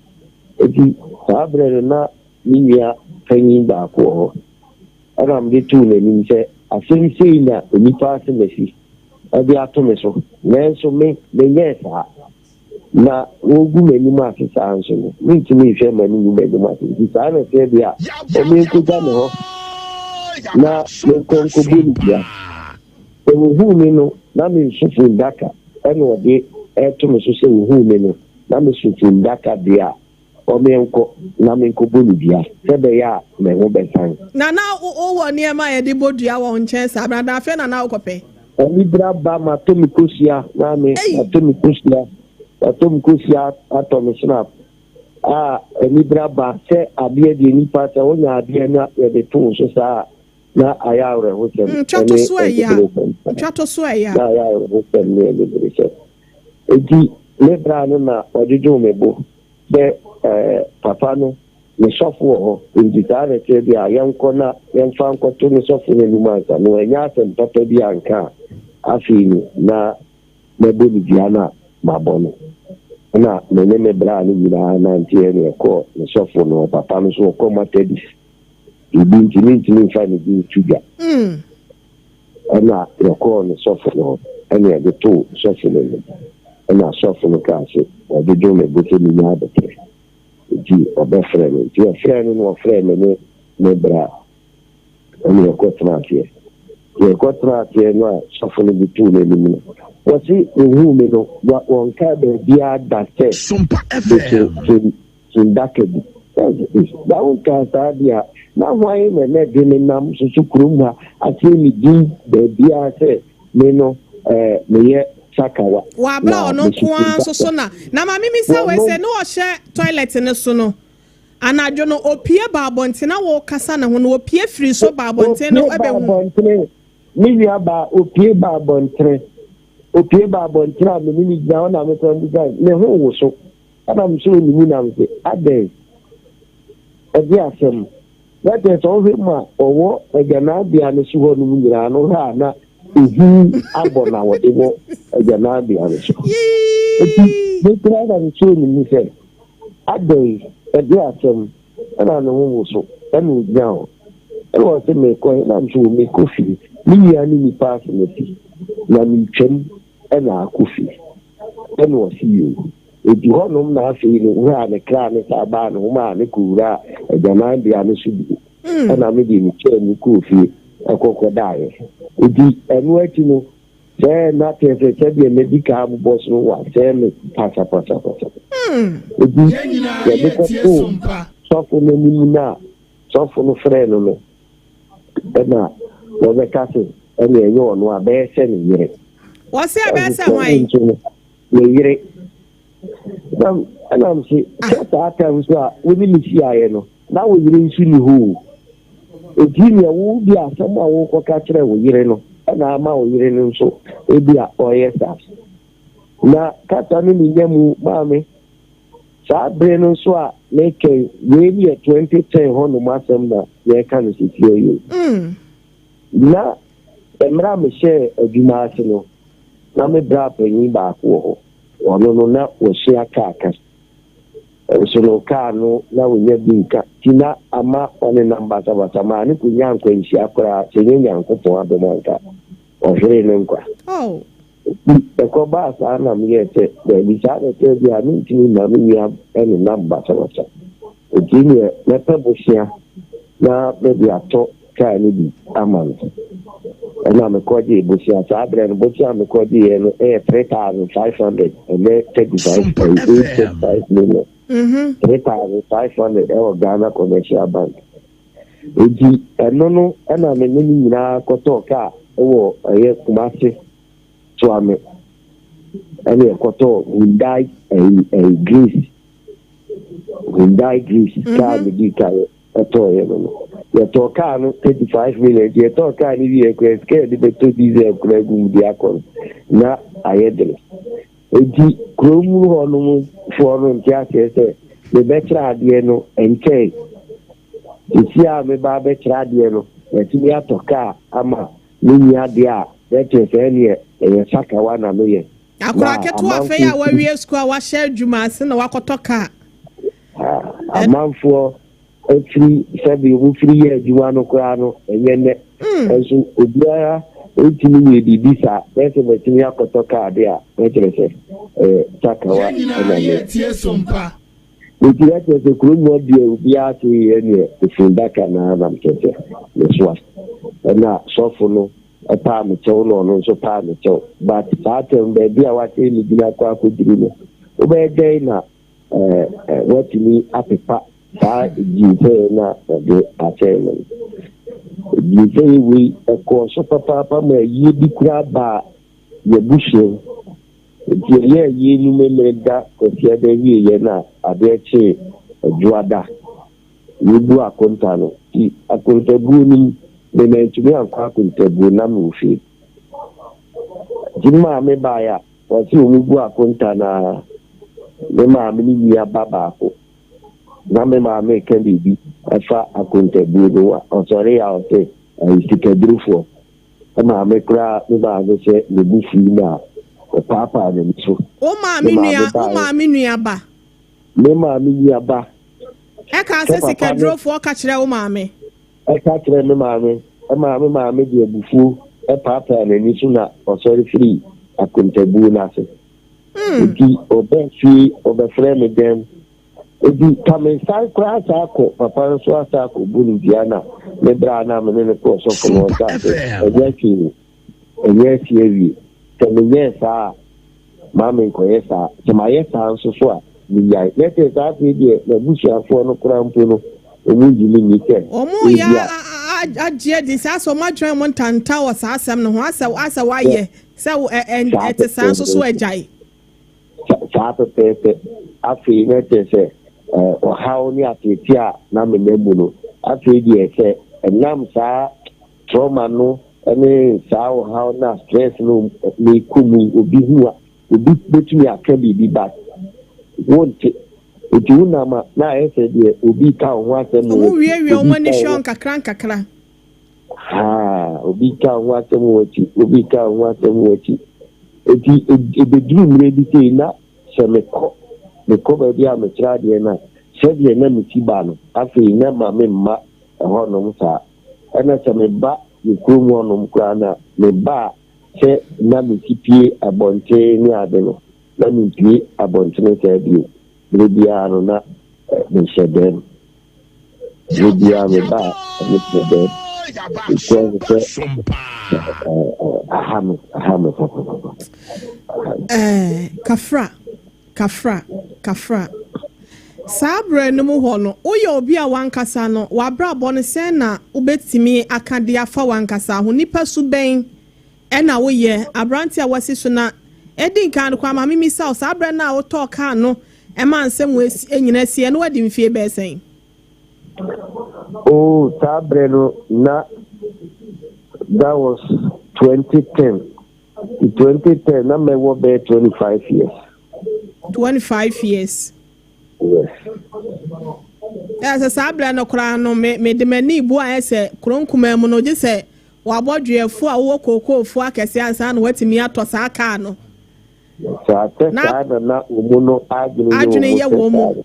Nti saa berɛ no na me nua panyin baako wɔ hɔ. Ɛnna mede too n'anim sɛ, Asɛm sei na nnipa asɛm asi de ato me so, nanso me, menyɛɛ saa. Na wɔregu m'anim ase saa nso no, merentumi nhwɛ mma no ngu m'anim ase. Enti saa na ɛteɛ deɛ a, wɔmmɛnkɔgya me hɔ na menkɔ nkɔbɔ no dua. Sɛ wɔhuu me no, na menso funnaka, ɛnna ɔde reto me so sɛ wɔhuu me no, na meso funnaka deɛ a, Ɔmenkɔ na menkɔbɔ no dua, sɛ ɛbɛyɛ a me ho bɛsan. Na na wowɔ nneɛma a yɛde bɔ dua wɔ wo nkyɛn saa bere no, afei na na wokɔpɛ? Anibere aba, matɔ me kosua, maame, matɔ me kosua, matɔ me kosua atɔ me snap. A, anibere aba, sɛ adeɛ deɛ nipa sɛ wonya adeɛ na yɛde to wo so saa a, na ayɛ awerɛhosɛm ne aniberesɛm paa. Na ayɛ awerɛhosɛm ne aniberesɛm. Enti me bra no na ɔdwodwoo me bo sɛ ɛɛ papa no ne sɔfo wɔ hɔ, enti saa na ɛteɛ deɛ a, yɛnkɔ na yɛmfa nkɔto ne sɔfo no anim ansa na wannya asɛm papa bi anka a, afei no na mɛbɔ no dua no a mabɔ no. Ɛna me ne me bra no nyinaa nanteɛ na yɛkɔɔ ne sɔfo no hɔ. Papa no nso ɔkɔ Methodist. Biribi nti mentumi mfa ne din nto dwa. Ɛnna yɛkɔɔ ne sɔfo no hɔ, ɛnna yɛde too sɔfo no anim. Ɛnna sɔfo no kaa se, Wadwodwo me bo sɛ minnya aboterɛ, enti ɔbɛfrɛ me. Enti ɔfrɛɛ no na ɔfrɛɛ me ne me bra, ɛnna yɛkɔtenaa aseɛ. Nti yɛkɔtenaa aseɛ no a sɔfo no de too n'anim no, wɔse wɔhuu me no, wɔnkaa baabiara da sɛ meso Fundaka bi. Na wonkaa saa deɛ a, na hwan na na ɛde me nam soso kurom ha akyerɛ me din baabiara sɛ me no eh, meyɛ sakawa. Wɔ abere a ɔno nko ara nso so na na maame mi sɛ wei sɛ ne ɔhyɛ toilet no so no anadwo no opie ba abɔnten na wɔkasa ne ho no opie firi so ba abɔnten no ɛbɛhu. Opie ba abɔntene me nua ba opie ba abɔntene opie ba abɔntene a me ne ne gyina hɔ na me kwan bisa ne ho woso. Ɛna mesɔɔ ne mu na mese, Adɛn? Ɛdeɛn asɛm? Na kyerɛ sɛ wohwɛ mu a, ɔwɔ agyananbea no so hɔnom nyinaa no, wohwɛ a na ehu abɔ na wɔde wɔ agyananbea no so. Enti me koraa na mesɔɔ ne mu sɛ, Adɛn? Ɛdeɛn asɛm? Ɛna ne ho woso, ɛna ɔgyina hɔ. Ɛna ɔse, Merekɔ he? Na mese, O, merekɔ fie. Me nua ne nnipa asɛm asi, na meretwam na akɔ fie. Ɛna ɔse, Yoo. Enti hɔnom na afei no wuraa ne kra no saa baa ne ho maa no kɔwuraa agyananbea no so bio. Ɛna me deɛ metwaa mu kɔɔ fie kɔ kɔdaeɛ. Enti ɛno akyi no, sɛɛ na kyerɛ sɛ sɛdeɛ madi kan abobɔ so no wɔasɛe me pasapasapasa. Enti yɛde kɔtoo sɔfo no anim no a sɔfo no frɛɛ no no, ɛna wɔbɛka sɛ ɛne ɛnyɛ ɔno a, bɛyɛ sɛ ne yere. Wɔse ɛbɛyɛ sɛ hwan? Me yere. Na ɛna m se sɛ saa tam so a wo ne me hyiaeɛ no, na wo yere nso nni hɔ o. Enti nea wo bi asɛm a wokɔka kyerɛ wo yere no ɛna ama wo yere no nso ebi a ɔyɛ saa. Na kasa no ne nya mu maame. Saa bere no nso a meka yi, wei ne yɛ 2010 hɔnom asɛm na yɛreka no seesei yi o. Na mmerɛ a mehyɛɛ adwuma ase no, na me bra panyin baako wɔ hɔ. Ɔno no, na wasua kaa ka. Nso no, kaa no, na ɔnya bi nka. Nti na ama ɔnenam basabasa maa no kɔnyaa nkwanhyia koraa, sɛ ɛnyɛ Nyankopɔn adom a anka ɔhweree ne nkwa. Nti ɛkɔbaa saa na meyɛɛ sɛ, daabi, saa na ɛteɛ deɛ a, mentumi mma me nua nnenam basabasa. Nti neɛ mɛpɛ bosea na mede atɔ kaa no bi ama no. Ɛna mekɔgyee bosea. Saa berɛ no, bosea a mekɔgyeeɛ no yɛ 3,500, ɛnɛ 35, ɛyɛ 8.5 million. 3,500 ɛwɔ Ghana Commercial Bank. Enti ɛno no ɛna me ne ne nyinaa kɔtɔɔ kaa ɛwɔ ɛyɛ Kumasi Suame ɛne ɛkɔtɔɔ Hyundai ɛyi ɛyi Greece Hyundai Greece mhm. kaa me di kaa ɛtɔɔ yɛ no no yɛtɔɔ kaa no 35 million nti yɛtɔɔ kaa no wie kura sika yɛde bɛtɔ diesel kura gu mu de akɔ no na ayɛ dene. Enti kurom hɔ nom foɔ no nte aseɛ sɛ mebɛkyerɛ adeɛ no nkyɛe. Sesie a meba abɛkyerɛ adeɛ no, matumi atɔ kaa ama menni adeɛ a, na kyerɛ sɛ ɛneɛ ɛyɛ sakawa na meyɛ. Akwadaa Na ketewa afei a amanfoɔ wawie sukuu a wahyɛ adwuma ase na wakɔtɔ kaa. Amanfoɔ firi sɛdeɛ wɔfiri yɛ adwuma no koraa no, ɛnyɛ nnɛ. Nso obiara ntumi nyɛ biribi saa. Na sɛ matumi akɔtɔ kaa de a, na kyerɛ sɛ ɛyɛ sakawa Yɛn nyinaa na me. yɛretie Sompa. Nti na kyerɛ sɛ kurom hɔ deɛ obiara te yɛ neɛ efundaka na nam kyerɛ sɛ mesoa. Ɛna sɔfo no paa me kyɛw na ɔno nso paa me kyɛw. But saa tɛm baabi a wasɛe me gyina akɔ akɔduru no, wobɛyɛ dɛn na Watumi apepa saa edwinsɛeɛ no a ɔde asɛe no no. Edwinsɛeɛ wei, ɛkɔɔ so papaapa ma ayie bi koraa baa yɛabusua mu. Nti yɛyɛɛ ayie no Memeneda Kwasiada wieeɛ na adeɛ kyee Dwoada. Yɛbu akonta no. Nti akontabuo no mu, me mantumi ankɔ akontabuo, na mewɔ fie. Nti me maame baeɛ a, Wɔse wɔn bu akonta no ara. Me maame ne nua ba baako. Na me maame reka biribi ɛfa akontabuo no ho a, ɔsɔree a ɔse ɛyɛ sikadurufoɔ. Maame koraa me maame sɛ ne bo fui na ɔpaapaa n'ani so. Wo maame Me maame nua, wo baeɛ. maame nua ba. Me maame nua ba. Ɛkaa Sɛ sɛ papa no. sikadurofoɔ ka kyerɛɛ wo maame. Ɛka kyerɛɛ me maame maa me maame de abufuo paapaa n'ani so na ɔsɔre firii akontabuo no ase. Enti ɔbaa fie, ɔbɛfrɛɛ me dɛm. Enti ka mesan koraa san akɔ papa no so asan akɔbu no dua na me bra na me ne no kɔɔ sɔfo no hɔ kaa sɛ ɛnyɛ hwee, ɛnyɛ asi awie. Sɛ menyɛɛ saa a, ma menkɔyɛ saa. Sɛ mayɛ saa nso so a, menyae. Na ɛkyerɛ sɛ afei deɛ m'abusuafoɔ no koraa mpo no, wɔnnye me nni sɛ Wɔreyɛ ebia. agye adi saa sɛ wɔadwene wɔn ntanta wɔ saa asɛm no ho, asɛ asɛ wɔayɛ sɛ Saa ɛte saa nso so pɛpɛɛpɛ. agyae. Saa pɛpɛɛpɛ. Afei na ɛkyerɛ sɛ ɔhaw ne ateetee a na menam mu no, afei deɛ sɛ ɛnam saa trauma no ne saa ɔhaw no a stress no mekɔ mu yi, obi hu a, obi bɛtumi aka biribi but wonte. Nti wonam a na ayɛ sɛ deɛ obi ka wo ho asɛm wɔ Wɔn w'akyi, wiawia obi wɔn ani ka wo hwɛ ho nkakra nkakra. Haa, obi ka wo ho asɛm wɔ w'akyi, obi ka wo ho asɛm wɔ w'akyi. Nti ɛbɛduru mmerɛ bi sei na sɛ mekɔ, mekɔ baabi a mekyerɛ adeɛ no a, sɛdeɛ na mesi ba no, afei na ma memma ɛhɔnom saa. Ɛna sɛ meba me kurom hɔnom koraa no a, meba a, sɛ na mesi pue abɔnten ne ade no, na mempue abɔntene saa bio. Berɛ biara no, na mehyɛ dɛm. Berɛ biara meba a, mehyɛ dɛm. Because sɛ aha me, aha me papapapa. Kafra. Kafra, kafra. Saa berɛ no mu hɔ no, woyɛ obi a w'ankasa no, w'abrabɔ no sɛn na wobɛtumi aka de afa w'ankasa ho? Nipa su bɛn na woyɛ? Aberanteɛ a wasi so na ɛdi nkan no koraa ma memmisa wo, saa berɛ no a wotɔɔ kaa no ma nsɛm wei nyinaa siiɛ no woadi mfie bɛyɛ sɛn? Oh, saa berɛ no na that was 2010. 2010 na mɛwɔ bɛyɛ 25 years. 25 years. Yes. Ɛ sɛ saa berɛ no koraa no me mede m'ani bu ayɛ sɛ kuro nkumaa mu no gye sɛ wabɔ dweɛfoɔ a wowɔ kookoofoɔ akɛseɛ ansa na watumi atɔ saa kaa no. Saa sɛ saa na na wɔn no adwene yɛ wɔn mu sɛ saa.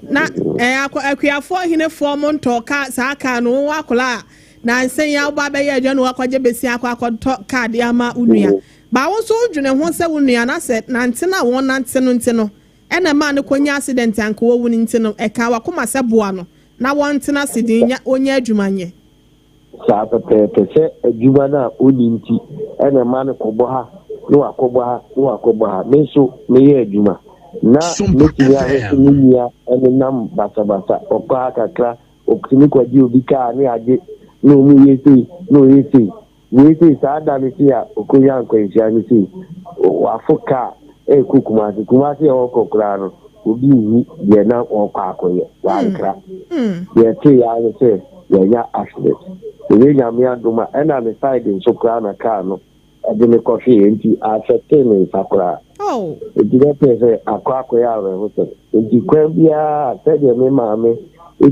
Na ɛɛ akɔ akuafoɔ henefoɔ mo ntɔ kaa saa kaa no wo akwadaa a nansa yi a woba abɛyɛ adwuma na wakɔgye besia akɔ akɔtɔ kaa de ama wo nua. Ba wo nso wodwene ho sɛ wo nua na sɛ nante no a wɔn nante no nti no ɛna ɛmaa no kɔnya accident a anka wawu no nti no ɛkaa wakoma sɛ boa no na wɔntena ase din nya ɔnya adwuma nyɛ. Saa pɛpɛɛpɛ, sɛ adwuma no a ɔnni nti na ɛma no kɔbɔ ha na wakɔbɔ ha na wakɔbɔ ha. Me nso meyɛ adwuma na Sompa mɛtumi ahwɛ sɛ FM. me nua nenam basabasa, ɔkɔ ha kakra, ɔtumi kɔgye obi kaa ne agye na wɔn yɛ sei na ɔyɛ sei. Wei sei saa da no sei a ɔkɔnya nkwanhyia no sei, wafo kaa ɛrekɔ Kumasi. Kumasi a ɔrekɔ koraa no, obi nhu deɛ na ɔrekɔ akɔyɛ, wankra. Deɛ ɛtee ara ne sɛ wanya accident. Ɛnyɛ Nyame adom a, ɛna ne side nso koraa na kaa no de no kɔhweeɛ nti affectee ne nsa koraa. Nti na kyerɛ sɛ akɔ akɔyɛ awerɛhosɛm. Nti kwan biara sɛdeɛ me maame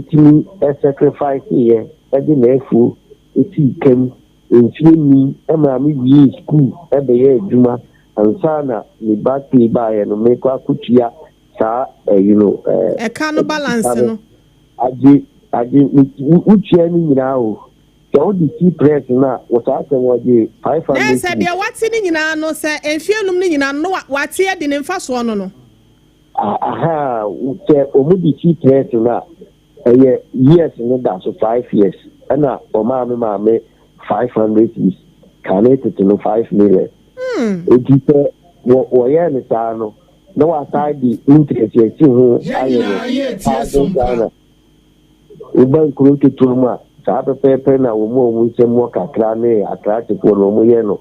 tumi sacrifice-eɛ de n'afuo sii kam mfeɛ nnum maa me wiee sukuu bɛyɛɛ adwuma ansa na me ba pii baeɛ no mekɔ akɔtua saa ɛyi no ɛɛ Ɛka no balance no. Agye agye wotua ne nyinaa o sɛ wode si press no a wɔ saa asɛm wɔgye 500 Na sɛ deɛ wate ne nyinaa no sɛ mfeɛ num no nyinaa no wate adi ne mfasoɔ no no. Aha sɛ wɔn de si press no a Ɛyɛ years no da so five years ɛna ɔmaa me maame 500 cedis kane tete no 5 million. Eti sɛ wɔ wɔyɛɛ no saa no na wasan de interest asi ho Yɛn ayɛ no nyinaa yɛretie 1,000 Sompa. Ghana. Woba nkuro nketewa mu a saa pɛpɛɛpɛ na wɔn a wɔn nsam wɔ kakra ne akrakyefoɔ no wɔyɛ no.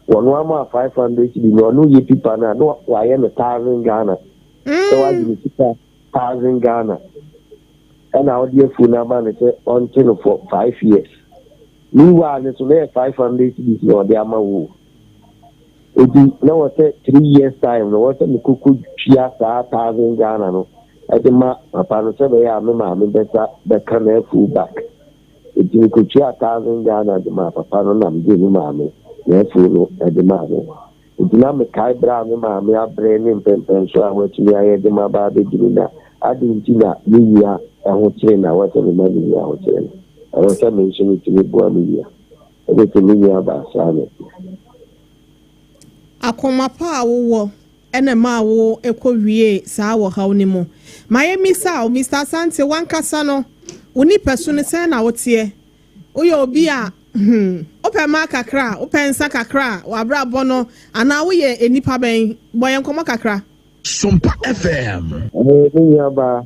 Wɔn ama 500 cedis na ɔno yɛ pipa no a na wayɛ no 1,000 Ghana. Sɛ wagye ne sika 1,000 Ghana ɛna ɔde afuo no ama no sɛ ɔnte no for 5 years. Meanwhile no so na yɛ 500 cedis na ɔde ama wo. Eti na wɔ sɛ 3 years time no wɔ sɛ mekoko tua saa 1,000 Ghana no ɛde ma papa no sɛ bɛyɛ a me maame bɛsa bɛka n'afuo back. Eti mekɔtua 1,000 Ghana de ma papa no na mede me maame n'afuo no ɛde maa no. Nti na mekae berɛ a me maame abrɛ ne mpɛmpɛnso a watumi ayɛ de ma ba abɛduru na ade nti na me nua ɛho kyerɛ na wɔ sɛ mema me nua ho kyerɛ no. Ɛwɔ sɛ me nso metumi boa me nua. Ɛbɛ sɛ me nua baa saa na ɛteɛ. Akoma pa a wowɔ ɛna maa wo ɛkɔ wie saa wɔ haw no mu. Ma yɛ misa o, Mr. Asante, wankasa no, wo nipa su no sɛn na woteɛ? Woyɛ obi a wopɛ mmaa kakra a, wopɛ nsa kakra a, w'abrabɔ no, anaa woyɛ nipa bɛn? Bɔ yɛn nkɔmmɔ kakra. Sompa FM. Me nua baa,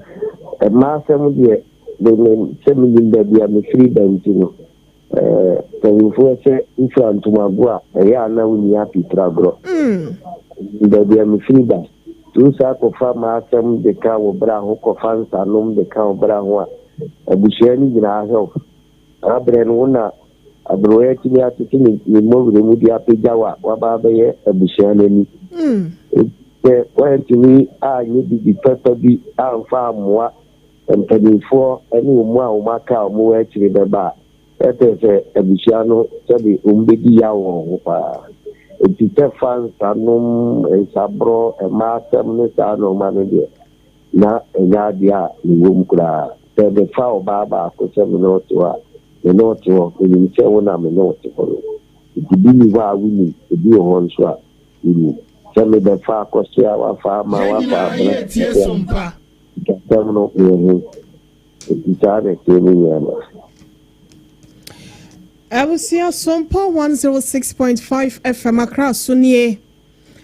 mmaa asɛm deɛ, me me sɛ menim baabi a mefiri ba nti no, mpanyinfoɔ sɛ wofira ntomago a ɛyɛ a na wonni apitira agorɔ. Baabi a mefiri ba, nti wo saa kɔfa mmaa asɛm de ka wo bra ho, kɔfa nsanom de ka wo bra ho a, abusua no nyinaa hwɛ wo. Saa berɛ no wo na aberewa atumi atete ne mmɔwerɛ mu de apagya wo a waba abɛyɛ abusua no ani. Sɛ woantumi anyɛ bibi pɛpɛ bi amfa ammoa mpanimfoɔ ne wɔn a wɔn aka a wɔwɔ akyire bɛba a, ɛtɛ sɛ abusua no sɛde wɔn bɛdi yaw wɔn ho paa. Nti sɛ fa nsanom, nsaborɔ, mmaa asɛm ne saa nneɛma no deɛ, na ɛnyɛ adeɛ a mewɔ mu koraa. Sɛ mefa ɔbaa baako sɛ me ne wo te hɔ a, me ne wo te hɔ, menim sɛ wo na me ne wo te hɔ no. Nti bi ni hɔ a wonim, ebi wɔ hɔ nso a wonim. Sɛ mebɛfa akɔsoa, wafa ama, Yɛn wafa nyinaa abena, yɛretie Sompa. sikasɛm no mehu. Nti saa na ɛteɛ me nuama. Abusua, Sompa 106.5 FM Accra so nie.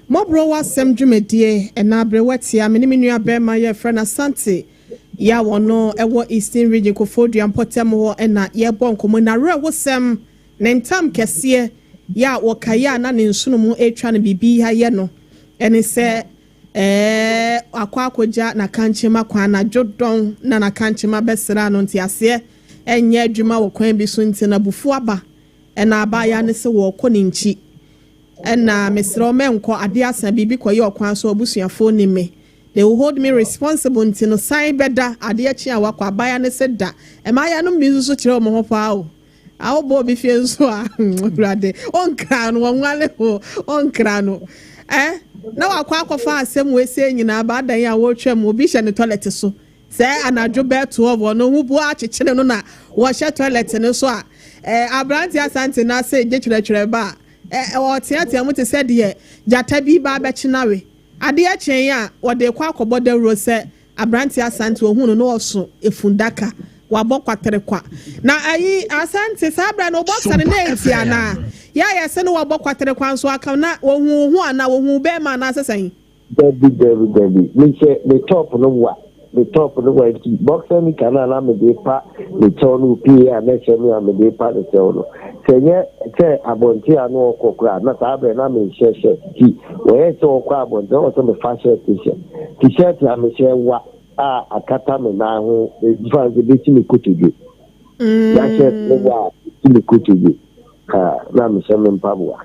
Mmɔborɔ w'asɛm dwumadie ɛna aberewa tia me ne me nua bɛrima yɛfrɛ no Asante yɛ a wɔno ɛwɔ Eastern Region Koforidua mpɔtam hɔ ɛna yɛbɔ nkɔmmɔ na awerɛhosɛm ne ntam kɛseɛ yɛ a wɔkaeɛ a na ne nsono mu atwa no biribi ayɛ no ɛne sɛ akɔ akɔgya n'akankyema kwan anadwo dɔn na n'akankyema bɛsra no nteaseɛ ɛnyɛ adwuma wɔ kwan bi so nti na bufu aba ɛna abaayewa ne sɛ wɔrekɔ ne nkyi ɛna mesrɛ wo mɛnkɔ adeɛ asa biribi kɔyɛ ɔkwan so abusuafoɔ ni me, they will hold me responsible nti no san bɛda adeɛ kye a wakɔ. Abaayewa ne sɛ da mmayewa no bi nso so kyerɛ wɔn ho paa o awobɔ obi fie nso a Awurade ɔnkra no wɔnwale ho ɔnkra no ɛ na wakɔ akɔfa asɛm wɔ esie nyinaa ba adan a wɔretwa mu obi hyɛ ne toilet so sɛ anadwo bɛɛ 12 ɔno ho bu akyekyere no na wɔhyɛ toilet no so a aberante Asante na ase gye kyerɛkyerɛ ba a ɔteatea mu te sɛ deɛ gyata bi ba abɛkye nawe adeɛ kyɛn a wɔde kɔ akɔbɔ dawuro sɛ aberante Asante ohun no na ɔso efundaka. Wabɔ kwaterekwa. Na ayi Asante saa berɛ no wobɔ sane na ɛti anaa? Yɛ a yɛse no wabɔ kwaterekwa nso aka na wɔhu wo ho anaa wɔhu wo bɛrima anaa sɛ sɛn? Dabi dabi dabi mehyɛ me top no wa me top no wa nti boxer nika no a na mede pa me kyɛw no opie a na ɛhyɛ me a mede pa ne kyɛw no sɛ nyɛ sɛ abɔnten a na ɔkɔ koraa na saa berɛ na menhyɛ shirt nti wɔyɛ sɛ ɔkɔ abɔnten na wɔ sɛ mefa shirt hyɛ nti shirt a mehyɛ wa a akata me nan ho fa sɛ bɛsi me kotodwe na shirt no wa a bɛsi me kotodwe ha na mehyɛ me mpaboa.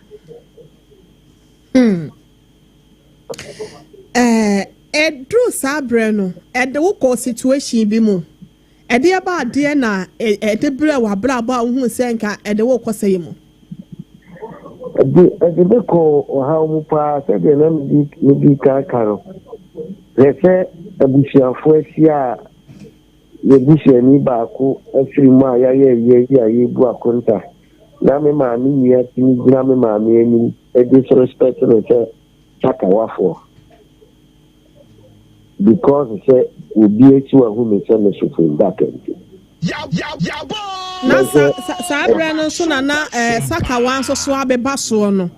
Ɛduru saa berɛ no, ɛde wo kɔ situation bi mu. Ɛdeɛ ba adeɛ na ɛde brɛ w'abrabɔ a wohuu sɛ nka ɛde wo kɔ sɛeɛ mu? Ɛde ɛde me kɔ ɔhaw mu paa sɛdeɛ na medi medi kan ka no. Hwɛ sɛ abusuafoɔ ahyia a yɛn busuani baako afiri mu a yɛayɛ ayie yi a yɛrebu akonta na me maame nua tumi gyina me maame anim disrespect no sɛ sakawafoɔ because sɛ obi akyi wahu me sɛ me so fundaka nti. Na sa sa saa berɛ no nso na na eh, sakawa nso so abeba soɔ no.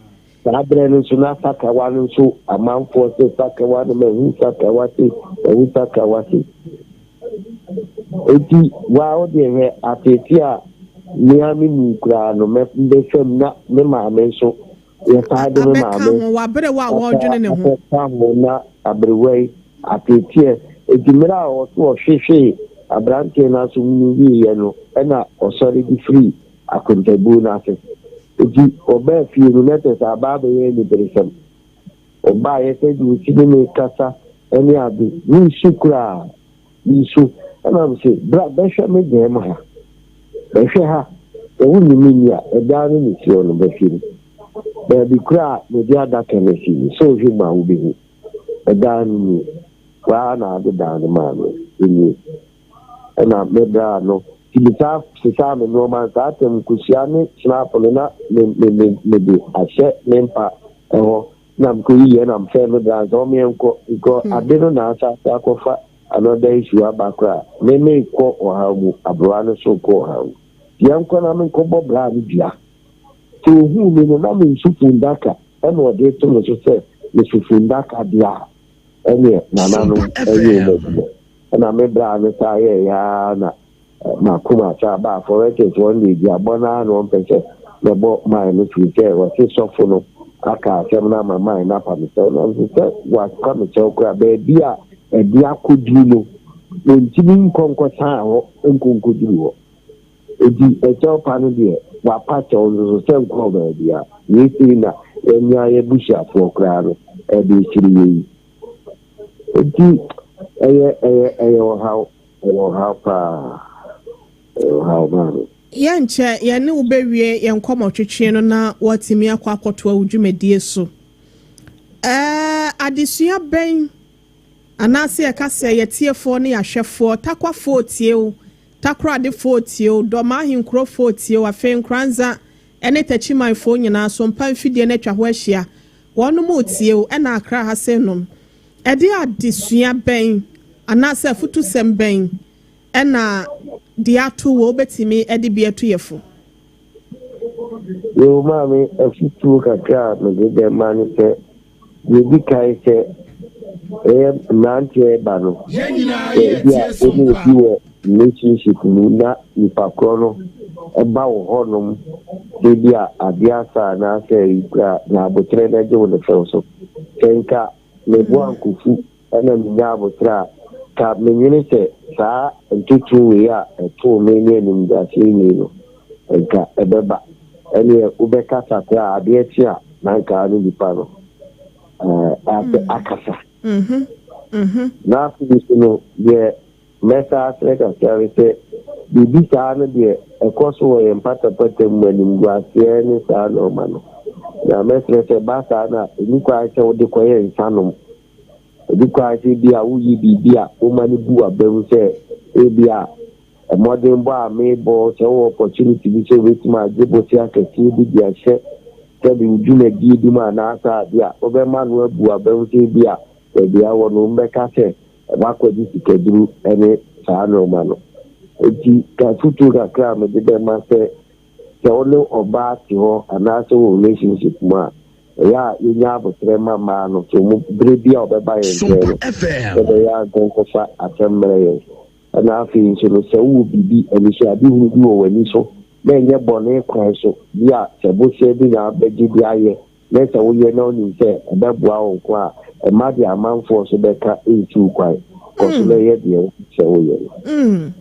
Saa berɛ no nso na sakawa no nso amanfoɔ sɛ sakawa no mahu sakawa se mahu sakawa se. Enti waa wo deɛ hwɛ ateetee a me ara me nu koraa no mɛfam na me maame nso Yɛtaa de me Abɛka maame ho, w'aberewa a kasa wɔredwene ne ho. abɛka ho na aberewa yi ateeteɛ. Enti mmerɛ a ɔse ɔhwehwee aberanteɛ no asom no wieeɛ no ɛna ɔsɔre de firii akontabuo no ase. Enti ɔbaa fie no na kyerɛ sɛ aba abɛyɛ aniberesɛm. Ɔbaeɛ sɛdeɛ ɔsi ne me kasa ne ade, mensu koraa. Nsu. Ɛna mese, Bra bɛhwɛ me dan mu ha. Bɛhwɛ ha. Sɛ wonnye me nni a, ɛdan no na esi hɔ no, bɛhwɛ mu. Baabi koraa a mede adaka no asi no, sɛ wohwɛ mu a wubehu. Ɛdan no nie. Wo ara na wode dan no maa me. Enie. Ɛna me bra no nti mesan sesaa me nneɛma. Saa tam nkosua ne hyinapo no, na me, me, me, mede ahyɛ me mpa hɔ. Na mekɔyiiɛ na mefrɛɛ me bra no sɛ ɔmmeɛnkɔ because ade no na asan akɔfa another issue aba koraa. Me merekɔ ɔhaw mu, aberewa no nso rekɔ ɔhaw mu. Nti yɛnkɔ na menkɔbɔ bra no dua. Nti ɔhuu me no na menso fundaka ɛna ɔde reto me so sɛ meso fundaka deɛ a ɛneɛ nananom ɛyɛ wɔn adwuma. Ɛna me bra no saa yɛeɛ ara na M'akoma saa baa Forɛtɛs wɔn deɛ duabɔ no ara na wɔn pɛ sɛ mɛbɔ man no firi sɛ wɔse sɔfo no aka asɛm no ama man no apa me kyɛw nanso sɛ wapa me kyɛw koraa baabi a ɛde akɔduru no wɔntumi nkɔ nkɔsan hɔ nkɔ nkɔduru hɔ enti ɛkyɛw pa no deɛ wapa kyɛw nso so sɛ nkɔɔ baabi a wei sei na yɛnya yɛbusuafoɔ koraa no ɛde kyiri yɛ yi enti ɛyɛ ɛyɛ ɛyɛ ɔhaw. Ɛyɛ ɔhaw paa. Ɛyɛ ɔhaw maame. Yɛnkyɛ, yɛne wo bɛwie yɛn nkɔmmɔtwetwe no na woatumi akɔ akɔtoa wo dwumadie so. Ɛɛ, adesua bɛn anaasɛ yɛka sɛ yɛtiefoɔ ne yɛahwɛfoɔ, Takwafoɔ retie wo, Takoradefoɔ retie wo, Dɔmaa Ahenkurofoɔ retie wo, afei Nkoranza ne Takyimanfoɔ nyinaa, Sompa mfidie no atwa hɔ ahyia, wɔnom retie wo, ɛna Accra ha sei nom. Ɛdeɛn adesua bɛn anaasɛ afutusɛm bɛn na deɛ ato wo wobɛtumi de bi atu yɛ fo? Yoo maame afutuo kakra a mede bɛma ne sɛ, deɛ ɛdi kan sɛ ɛyɛ mmeranteɛ reba no, sɛ ebi a wo ne obi wɔ relationship mu na nipa korɔ no ba wo hɔnom sɛ ebi a adeɛ asa anaasɛ ayi koraa na aboterɛ no agye wo ne fɛw so. Sɛ nka me bo ankofu na minnya aboterɛ a, nka menwene sɛ saa ntotoɔ wei a ɛtoo me ne animguaseɛ wei no, nka ɛbɛba. Ɛnneɛ wobɛkasa koraa a, adeɛ kye a, na nka wo ne nipa no akasa. Na afei nso no, deɛ Mɛsan asrɛ kakra ne sɛ, biribi saa no deɛ, ɛkɔ so wɔ yɛn mpatapata mu, animguaseɛ ne saa nnoɔma no. Na mɛsrɛ sɛ, ɛba saa no a, ɛnni kwan sɛ wode kɔyɛ nsanom. Ɛdi kwan sɛ ebia woyɛ biribi a woma no bu w'abam sɛ ebia mmɔdenbɔ a merebɔ, sɛ wowɔ opportunity bi sɛ wobɛtumi agye bosea kɛseɛ bi de ahyɛ sɛbe wo dwumadie bi mu anaasɛ adeɛ a, wobɛma no abu w'abam sɛ ebia baabi a wɔ no wɔbɛka sɛ Woakɔgye sikaduru ne saa nnoɔma no. Enti ka afotuo kakra a mede bɛma sɛ, sɛ wo ne ɔbaa te hɔ anaasɛ wɔ relationship mu a, ɛyɛ a yɛnya aboterɛ ma mmaa no so wɔn berɛ bi a wɔbɛba yɛn nkyɛn no, sɛ ɛbɛyɛ a nkɔnkɔfa asɛm mmerɛ yɛn. Ɛna afei nso no, sɛ wowɔ biribi, anisoadehunu bi wɔ w'ani so, na ɛnyɛ bɔne kwan so, bi a sɛ bosea bi na abɛgye de ayɛ, na sɛ woyɛ na wonim sɛ ɛbɛboa wo nko a, mma deɛ amanfoɔ nso bɛka nsi wo kwan. Kɔ so na yɛ deɛ wopɛ sɛ woyɛ no. Mm.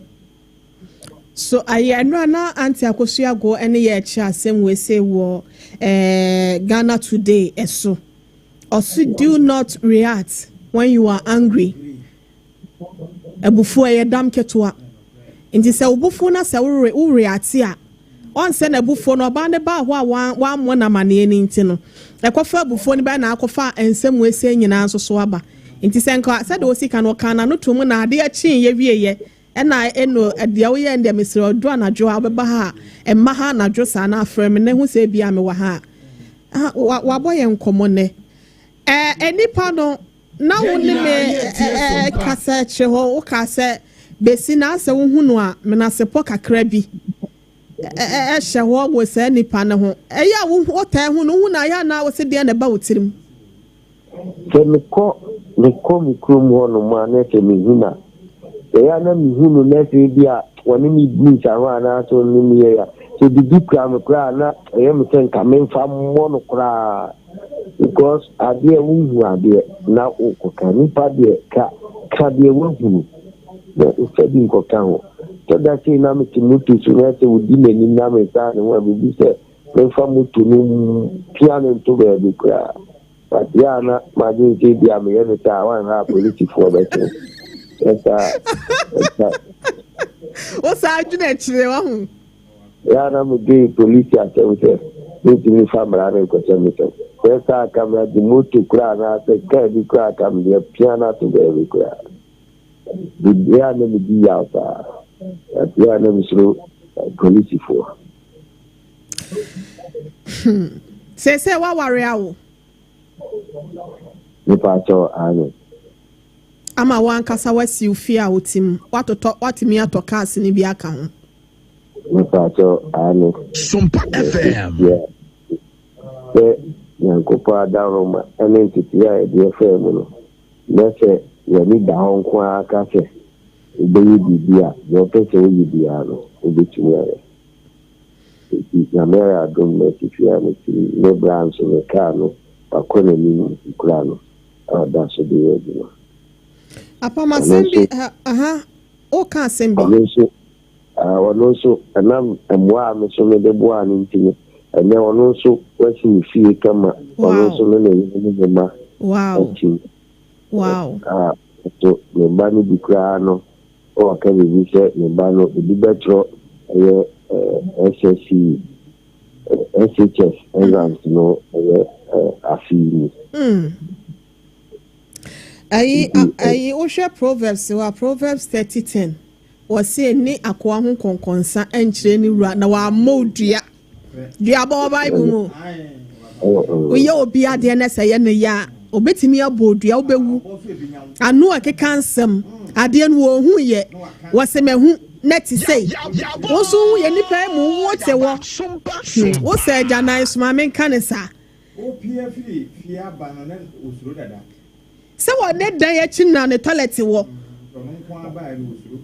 So ayɛ ɛno a na Auntie Akosua Ago ne yɛ ɛkyerɛ asɛm wei sei wɔ eh, Ghana Today ɛso. Ɔse do not react when you are angry. Abufuo ɛyɛ dam ketewa. Nti sɛ wo bo fuw na sɛ wo wo reacte a, ɔnsɛ n'abufuo no, ɔbaa no baa hɔ a wammɔ no amaneɛ no nti no, ɛkɔfa abufuo no bɛyɛ na akɔfa nsɛm wei nyinaa nso so aba. Nti sɛ nka sɛdeɛ ɔsi ka no, ɔkaa n'ano too mu na adeɛ kyeeɛ wieeɛ ɛna ɛno deɛ woyɛɛ no deɛ mesrɛ wo, ɛduru anadwo a wobɛba ha a, mma ha anadwo saa na afrɛ me na hu sɛ ebia mewɔ ha a. Ah, wabɔ yɛn nkɔmmɔ nnɛ. Ɛɛ, nnipa no, Na wo ne me kasa akyire hɔ, wokaa sɛ, Besi na sɛ wohu no a, menasepɔ kakra bi hyɛ hɔ wɔ saa nipa no ho. Ɛyɛ a wotaa hu no, wohu no a, ɛyɛ a na wose deɛn na ɛba wo tirim? Sɛ mekɔ mekɔ me kurom hɔnom a na sɛ mehu no a, ɛyɛ a na mehu no na sɛ ebi a wɔne me di nsaho anaasɛ ɔne me yɛ a, sɛ biribi kura me koraa a na ɛyɛ me sɛ nka memfa mmɔ no koraa. Because adeɛ wonhu adeɛ na wokɔka nipa deɛ ka ka deɛ woahunu na nfa bi nkɔka ho. Tɔ da sei na mete moto so na sɛ wodi m'anim na mesan ne ho a mebi sɛ memfa moto no pia no nto baabi koraa. But yɛ a na madwene sɛ bi a meyɛ no saa a wanhwɛ a polisifoɔ bɛkye ɛsa ɛsa. Wo saa adwene akyire wahu. Ɛyɛ a na midwen polisi asɛm sɛ, 'Mintumi mfa mmara no nkɔhyɛ me nsam. Sɛ saa a, anka magye moto koraa anaasɛ kaa bi koraa anka mede apia no ato baabi koraa. Ɛyɛ a na midi yaw paa. But ɛyɛ a na misuro polisifoɔ. Hmm. Seesei woaware awo? Mepaakyɛw, aane. Ama wo ankasa woasi wo fie a wote mu, woatotɔ, woatumi atɔ cars no bi aka ho. Mepaakyɛw, aane. Sompa FM. Sɛ Nyankopɔn adaworoma ne ntetee a yɛde afaa mu no, na sɛ w'ani da hɔ nko ara ka sɛ wobɛyɛ biribi a, deɛ wopɛ sɛ woyɛ biara no, wobɛtumi ayɛ. Enti Nyame ayɛ adom masi fie a mete mu. Me bra nso, me kaa no, wakɔ n'anim koraa no, a ɔda so de yɛ adwuma. Apam asɛm bi, aha, woka asɛm bi. Ɔno nso, ɔno nso, ɛnam mmoa a me nso mede boaa no nti no, ɛnnɛ ɔno nso wasi ne fie kama. Ɔno nso ne ne yere ne ne mma atim. Wow. A, nso ne mma no bi koraa no, waka biribi sɛ ne ba no, ebi bɛtwerɛ ɛyɛ SSC, SHS exams no ɛyɛ afe yi mu. Mm. Ayi, ayi, wohwɛ Proverbs hɔ a, Proverbs 30:10, wɔse nni akoa ho nkɔnkɔnsa nkyerɛ ne wura na wammɔ wo dua. Duabɔ wɔ Bible mu. Woyɛ obi adeɛ na sɛ ɛyɛ no ya a, obetumi abɔ wo dua, wobɛwu. Ano a ɛkeka nsɛm, adeɛ no wɔnhu yɛ, wɔse mahu na ɛte sei. Wo nso wohu yɛ nnipa mu, wote wɔ. Hmm, wo sɛ agyanan so ma menka ne saa. Wopia firi fie aba no na osuro dada. Sɛ wɔ ne dan akyi na ne toilet wɔ. Ɔno nko ara baeɛ no osuro.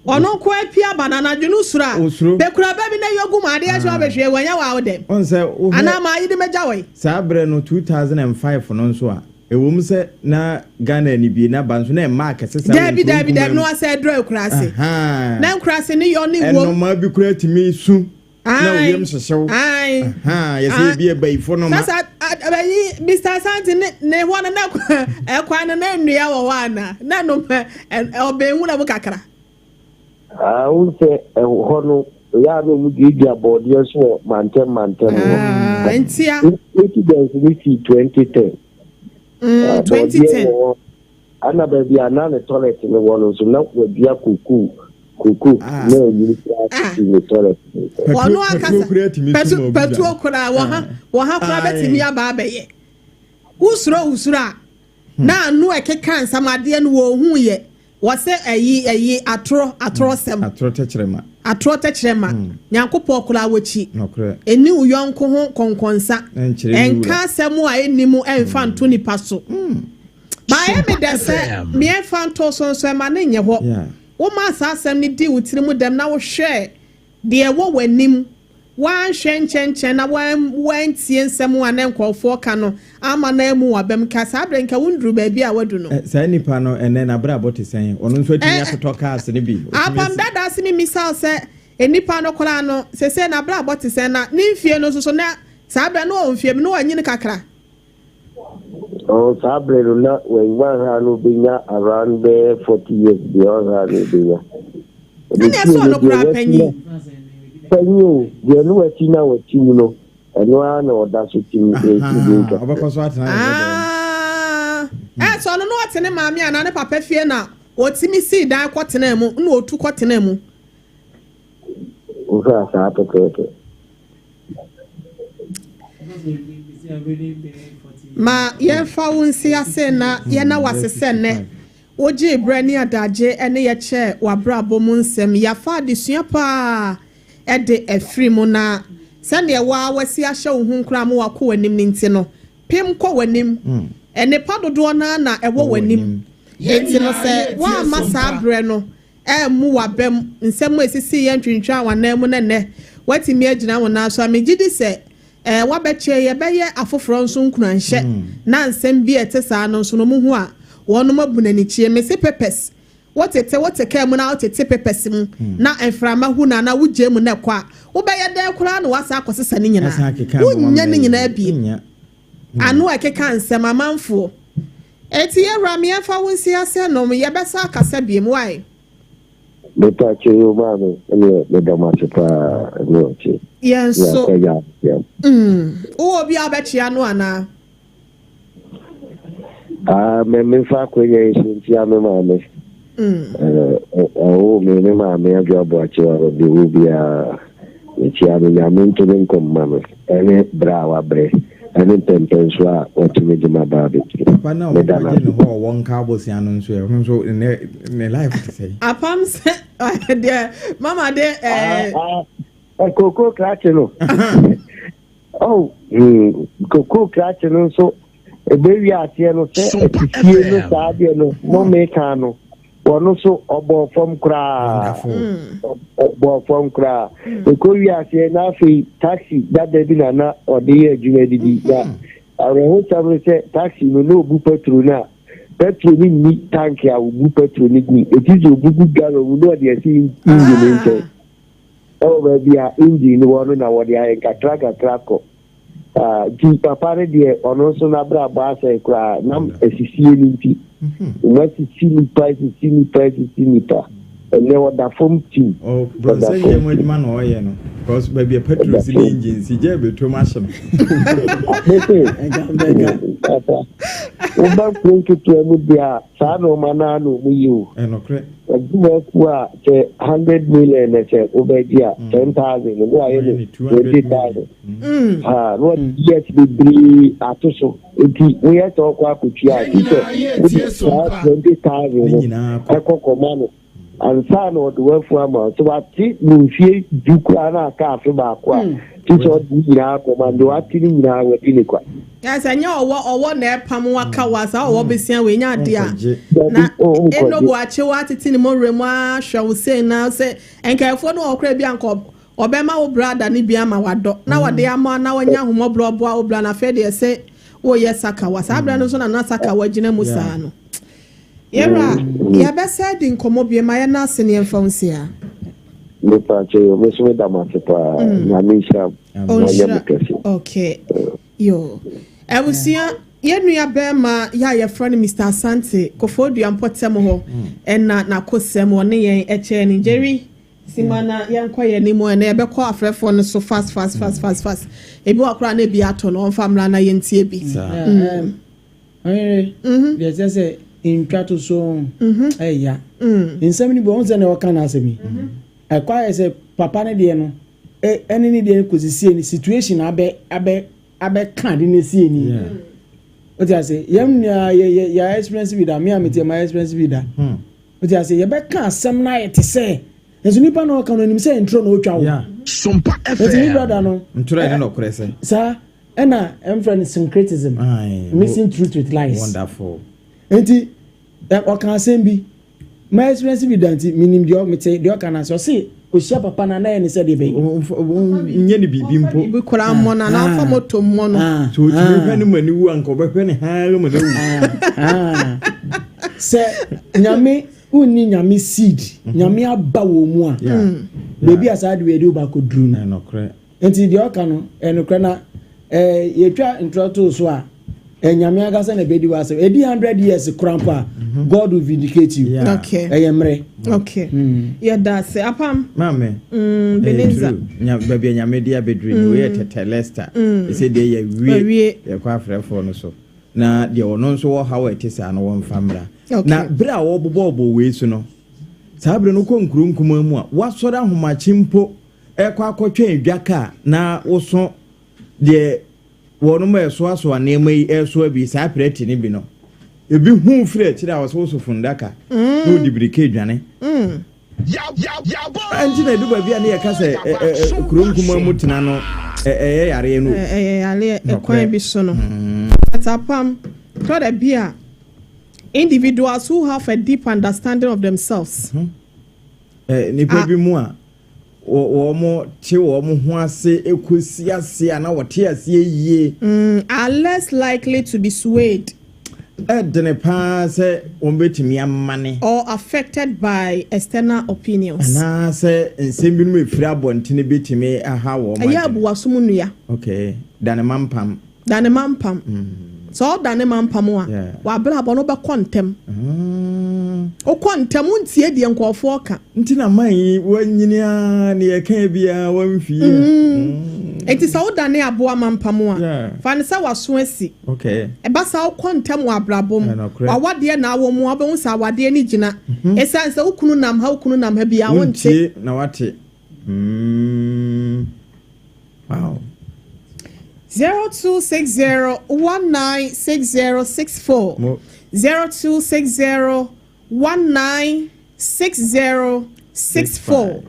Ɔno nko ara pia aba no anadwo no suro a. Osuro. Bekura bɛ bi na yogu mu adeɛ kye wabɛhwɛ wanya wɔ awo dɛm. Ɔn sɛ wohwɛ. Anaa maa yi de mɛgya wɔ yi. Saa berɛ no 2005 no nso a, ɛwom sɛ na Ghana anibue no aba nso na ɛmma akɛse saa wɔ Daabi nkuro daabi daabi nkumaa na mu. wasɛ aduru akuraase. Ahaa. Na nkuraase ne yɔ ne wom. Nnomaa bi koraa tumi su. Na wo yam hyehye wo. Ae. Ahaa, yɛsɛ Ae. ebi yɛ bayifo no ma. Sasa ayi Mr. Asante ne ne hɔ no na ɛkwan no na nnua wɔ hɔ ana? Na nom ɔbɛn nwura mu kakra. Ah, wohu sɛ ɛhɔ no ɛyɛ a na wɔn duadua bɔɔdeɛ nso wɔ mantam mantam hɔ. Ah, ntia. Incident no sii 2010. Mm, 2010. Bɔɔdeɛ wɔ hɔ. Ɛna baabi a na ne toilet no wɔ no nso na wadua kokoo kokoo Ah. na anyini koraa Ah. sisi ne toilet no nkyɛn. Ɔno Patuo ankasa koraa tumi patu sum obi patuo dwane. koraa wɔ ha Ah. wɔ ha koraa Ae. bɛtumi aba abɛyɛ. Wosuro wosuro a na ano ɛkeka nsɛm adeɛ no wɔn hu yɛ. Wɔse ɛyi ɛyi atorɔ atorɔsɛm. Atorɔ tɛkyerɛma. Atorɔ tɛkyerɛma. Nyankopɔn koraa wɔkyi. Nokorɛ. Ɛnni wo yɔnko ho kɔnkɔnsa. Ɛnkyerɛ ne Ɛnka wura. asɛm a ɛnni mu ɛmfa nto nipa so. But ɛyɛ me dɛ sɛ meɛmfa nto so nso ɛma no nyɛ hɔ. Yeah. Womaa saa asɛm no dii wo tiri mu dɛm na wohwɛɛ Deɛ ɛwɔ w'anim, woanhwɛ nkyɛnkyɛn na woantie nsɛm a na nkurɔfoɔ ka no amma no ammu w'abam, nka saa berɛ nka wonduruu baabi a woadu no. Saa nipa no ɛnnɛ n'abrabɔ te sɛn? Ɔno nso atumi atotɔ cars no bi? Ɔtumi Apam asi. Dada se memmisa wo sɛ, nnipa no koraa no, seesei n'abrabɔ te sɛn? Na ne mfie no nso so, na saa berɛ no na ɔwɔ mfie mu, na wanyini kakra? Oh, saa bere no na wanhwɛ a na obenya around bɛyɛ 40 years deɛ ɔhwɛ a na obenya. Ɛnna ɛsɛ ɔno koraa panyin. Panyin o, deɛ no wati na wati mu no, ɛno ara na ɔda so tim esi bi nka. Ɔbɛkɔ so atena ne dɛm. Ah, ɛsɛ ɔno na ɔte ne maame anaa ne papa fie na ɔtumi sii dan kɔtenaa mu na ɔtu kɔtenaa mu. Wohwɛ a saa pɛpɛɛpɛ. Ma yɛmfa wo nsi ase na yɛnna wo ase sɛ nnɛ wogyee berɛ ne adagye ne yɛ kyɛɛ w'abrabɔ mu nsɛm. Yɛafa adesua pa ara de afiri mu na sɛdeɛ wo ara woasi ahyɛ wo ho nkuran ma woakɔ w'anim no nti no, pem kɔ w'anim. Nnepa dodoɔ no ara na ɛwɔ w'anim. Enti no sɛ woamma saa berɛ no ammu w'abam, nsɛm a esisii antwintwan w'ananmu na nnɛ woatumi agyina wo nan so a, migye di sɛ woabɛkyɛ yi ɛbɛyɛ afoforɔ nso nkuranhyɛ na nsɛm bi a ɛte saa no nso no wɔhu a wɔnom abu no anikyie. Mese papers, wotete wote kaa mu na wotete papers mu na mframa hu no anaa wogyae mu na ɛkɔ a, wobɛyɛ dɛn koraa na woasan akɔsesa ne nyinaa? Wonnya ne nyinaa bio. Ano a ɛkeka nsɛm, amanfoɔ. Enti yɛwura me yɛmfa wo nsi ase nom yɛbɛsa akasa biom wai. Mepa kyɛ yoo maame ɛneɛ meda mo ase paa ɛne ɔkye Yɛn ne nso. akwanya aseɛ. Mm wowɔ obi a wobɛkyea no anaa? Ah me memfa akwanya yi so nkyia me maame. Mm. Ɔwoo me me maame Adwoa Boakye wa baabi ɔwɔ biara mekyia no Nyame nto ne nkwa mu ma me ɛne brɛ a wabrɛ ɛne mpɛnpɛnsoɔ a watumi de maba abɛduru. Papa no a Meda no wɔkɔgye ase. ne hɔ a ɔwɔ nka abosea no nso ɛ, ɔno nso ne ne life te sɛn? Apam sɛ deɛ mama de ɛɛ. Ah, ah, koko krakye no. Oh, hmm, koko krakye no nso ɛbɛwi aseɛ no sɛ atisie no saa deɛ no mɔme kan no wɔno so ɔbɔɔ fam koraa ɔbɔɔ fam koraa ɛkɔwi aseɛ na afei taxi dada bi na na ɔde yɛ adwuma didi na awerɛhosɛm no sɛ taxi no na ɔbu petro no a petro no nni tank a ɔbu petro no gu ɛti sɛ ɔbu gu gallon mu na ɔde asi engine nkyɛn Ɛwɔ baabi a engine no wɔ no na wɔde ayɛ nkakra nkakra kɔ. Ah, nti papa no deɛ ɔno nso n'abrabɔ asɛe koraa nam asisie no nti. Wɔn asisi nipa, asisi nipa, asisi nipa. Ɛnɛ ɔda fam tim. Oh, Ɔda brɔsɛ fam yɛ mu tim. adwuma na ɔyɛ no. Because baabi a petrol Ɔda si ne fam. engine si gya ebetom ahye no. Mese, papa, woba kuro nketewa mu deɛ a, saa nneɛma no ara na wɔn yi o. Ɛnokorɛ. Adwumakuo a sɛ 100 million na sɛ wobɛgye a 10,000 no na wayɛ no 20,000 ha na wɔde years bebree ato so nti woyɛ sɛ ɔkɔ akɔtua a ti sɛ wode saa 20,000 no ɛkɔ kɔma no ansa na ɔde wafu ama wo sɛ wate ne mfie du koraa na aka afe baako a ti sɛ ɔde ne nyinaa kɔma no deɛ wate ne nyinaa wadi ne kwa. Kyerɛ sɛ nyɛ ɔwɔ ɔwɔ na ɛpam wo aka wo a saa ɔwɔ besia wei nyɛ adeɛ a Dabi, na o Eno nkɔgye. Boakye wo atete ne mɔwerɛ mu ara hwɛ wo sei na sɛ nkaeɛfoɔ no wɔ hɔ koraa bi a nka ɔbɛma wo brada no bi ama wadɔ na wɔde ama na wanya ahummɔborɔ ɔboa wo bra na afei deɛ sɛ woyɛ sakawa saa berɛ no nso na na sakawa gyina mu saa no. Yɛwura yɛbɛsɛ di nkɔmmɔ bie ma yɛna ase ne yɛmfa wo nsi ha. Mepa kyɛ yo, me nso meda mo ase paa. Nyame nhyira mo. Na ɔnyɛ mo Ɔnhyira. kɛse. Okay. Yoo. Abusua, yɛn nua bɛɛma yɛ a yɛfrɛ no Mister Asante, Koforidua mpɔtam hɔ ɛna n'akosɛm ɔne yɛn ɛkyɛɛ no. Jerry, sima na yɛnkɔ yɛn anim ɛnɛ yɛbɛkɔ afrɛfoɔ no so fast fast fast fast fast. Ebi wɔ koraa na ebi atɔ no ɔmfa mmra na yɛntie bi. Ɔhene, deɛ ɛkyerɛ sɛ ntwa to so ɛya. Nsɛm no bi ɔho sɛ na ɔka n'asɛm yi. Ɛkɔ ayɛ sɛ papa no deɛ no ɛne ne deɛ kɔsi sie no situation abɛ abɛ abɛka ade no sie ni. O ti ase yɛn nua yɛ yɛ yɛ experience bi da me a me ti ma experience bi da. Wote ase? Yɛbɛka asɛm no ayɛ te sɛ nso nipa na ɔka no onim sɛ ntoro na otwa wo. Sompa Nti me FM. brother no. Ntoro ɛne nɔkorɛ sɛ. Saa ɛna ɛmfrɛ no syncretism. Mixing truth with lies. Wonderful. Nti ɔka asɛm bi. My experience bi da nti menim deɛ mete deɛ ɔka no ase. Ɔse ohyia papa no a na ɛyɛ ne sɛ deɛ bɛyi. Nyɛ ne biribi mpo. Biribi koraa mmɔ no anaa ɔfa moto mmɔ no. Sɛ ɔtumi hwɛ no ma ne wu a nka ɔbɛhwɛ ne haa ma no awu. Sɛ nyame wonni nyame seed, nyame aba wɔ mu a, baabi a saa de wei de wo ba akɔduru no. Nti deɛ ɔka no ɛnokorɛ na yɛtwa ntorɔ too so a Nyame ankasa na ɛbɛdi w'asɛm. Ɛdi 100 years kora mpo a mhm. God will vindicate you. Okay. Ɛyɛ mmerɛ. Okay. Mm. Yɛda ase apam. Maame. Mm, Belenza. Baabi a Nyame de abɛduru ni wei yɛ mm. tɛtɛ Lester. Mm. Ɛsɛ deɛ yɛwie yɛkɔ afrɛfoɔ no so. Na deɛ ɔno nso wɔ haw a ɛte saa no wɔmfa mmra. Na berɛ a wɔbobɔɔbɔ wei so no saa berɛ no wokɔ nkuro nkumaa mu a wasɔre ahomakye mpo ɛkɔ akɔtwɛn dwa kaa na woso deɛ wɔnom a ɛsoasoa nneɛma yi ɛresoa bi saa prɛte no bi no ebi hu firi akyire a wɔsɛ woso fundaka na ɔde birika adwane ɛnti na ɛdu baabi a ne yɛka sɛ kuro nkuma mu tena no ɛyɛ yareɛ no ɛyɛ yareɛ ɛkwan bi so no atapam tɔ da bi a individuals who have a deep understanding of themselves nipa bi mu a wɔte wɔn ho ase kɔsi ase a na wɔte aseɛ yie. Mm, are less likely to be swayed. Ɛdene paa sɛ wɔbɛtumi amane. Or affected by external opinions. Anaasɛ nsɛm binom ɛfiri abɔntene bɛtumi aha wɔn adwene. Ɛyɛ aboasom nnua. Okay, dane mampam. Dane mampam. Sɛ ɔdane mampam a, w'abrabɔ no wobɛkɔ ntɛm. Wokɔ ntɛm, wontie deɛ nkurɔfoɔ ka. Nti na man yi wanyini ara ne yɛka biara wamfie. Nti sɛ wodane aboa mampam a, fa no sɛ w'aso asi. Ɛba saa wokɔ ntɛm wɔ abrabɔ mu. W'awadeɛ na awɔ mu a, wobɛhu sɛ awadeɛ no gyina. Ɛsiane sɛ wo kunu nam ha, wo kunu nam ha biara wonte. Wontie na wate. Wow. 0260 196064 0260 196064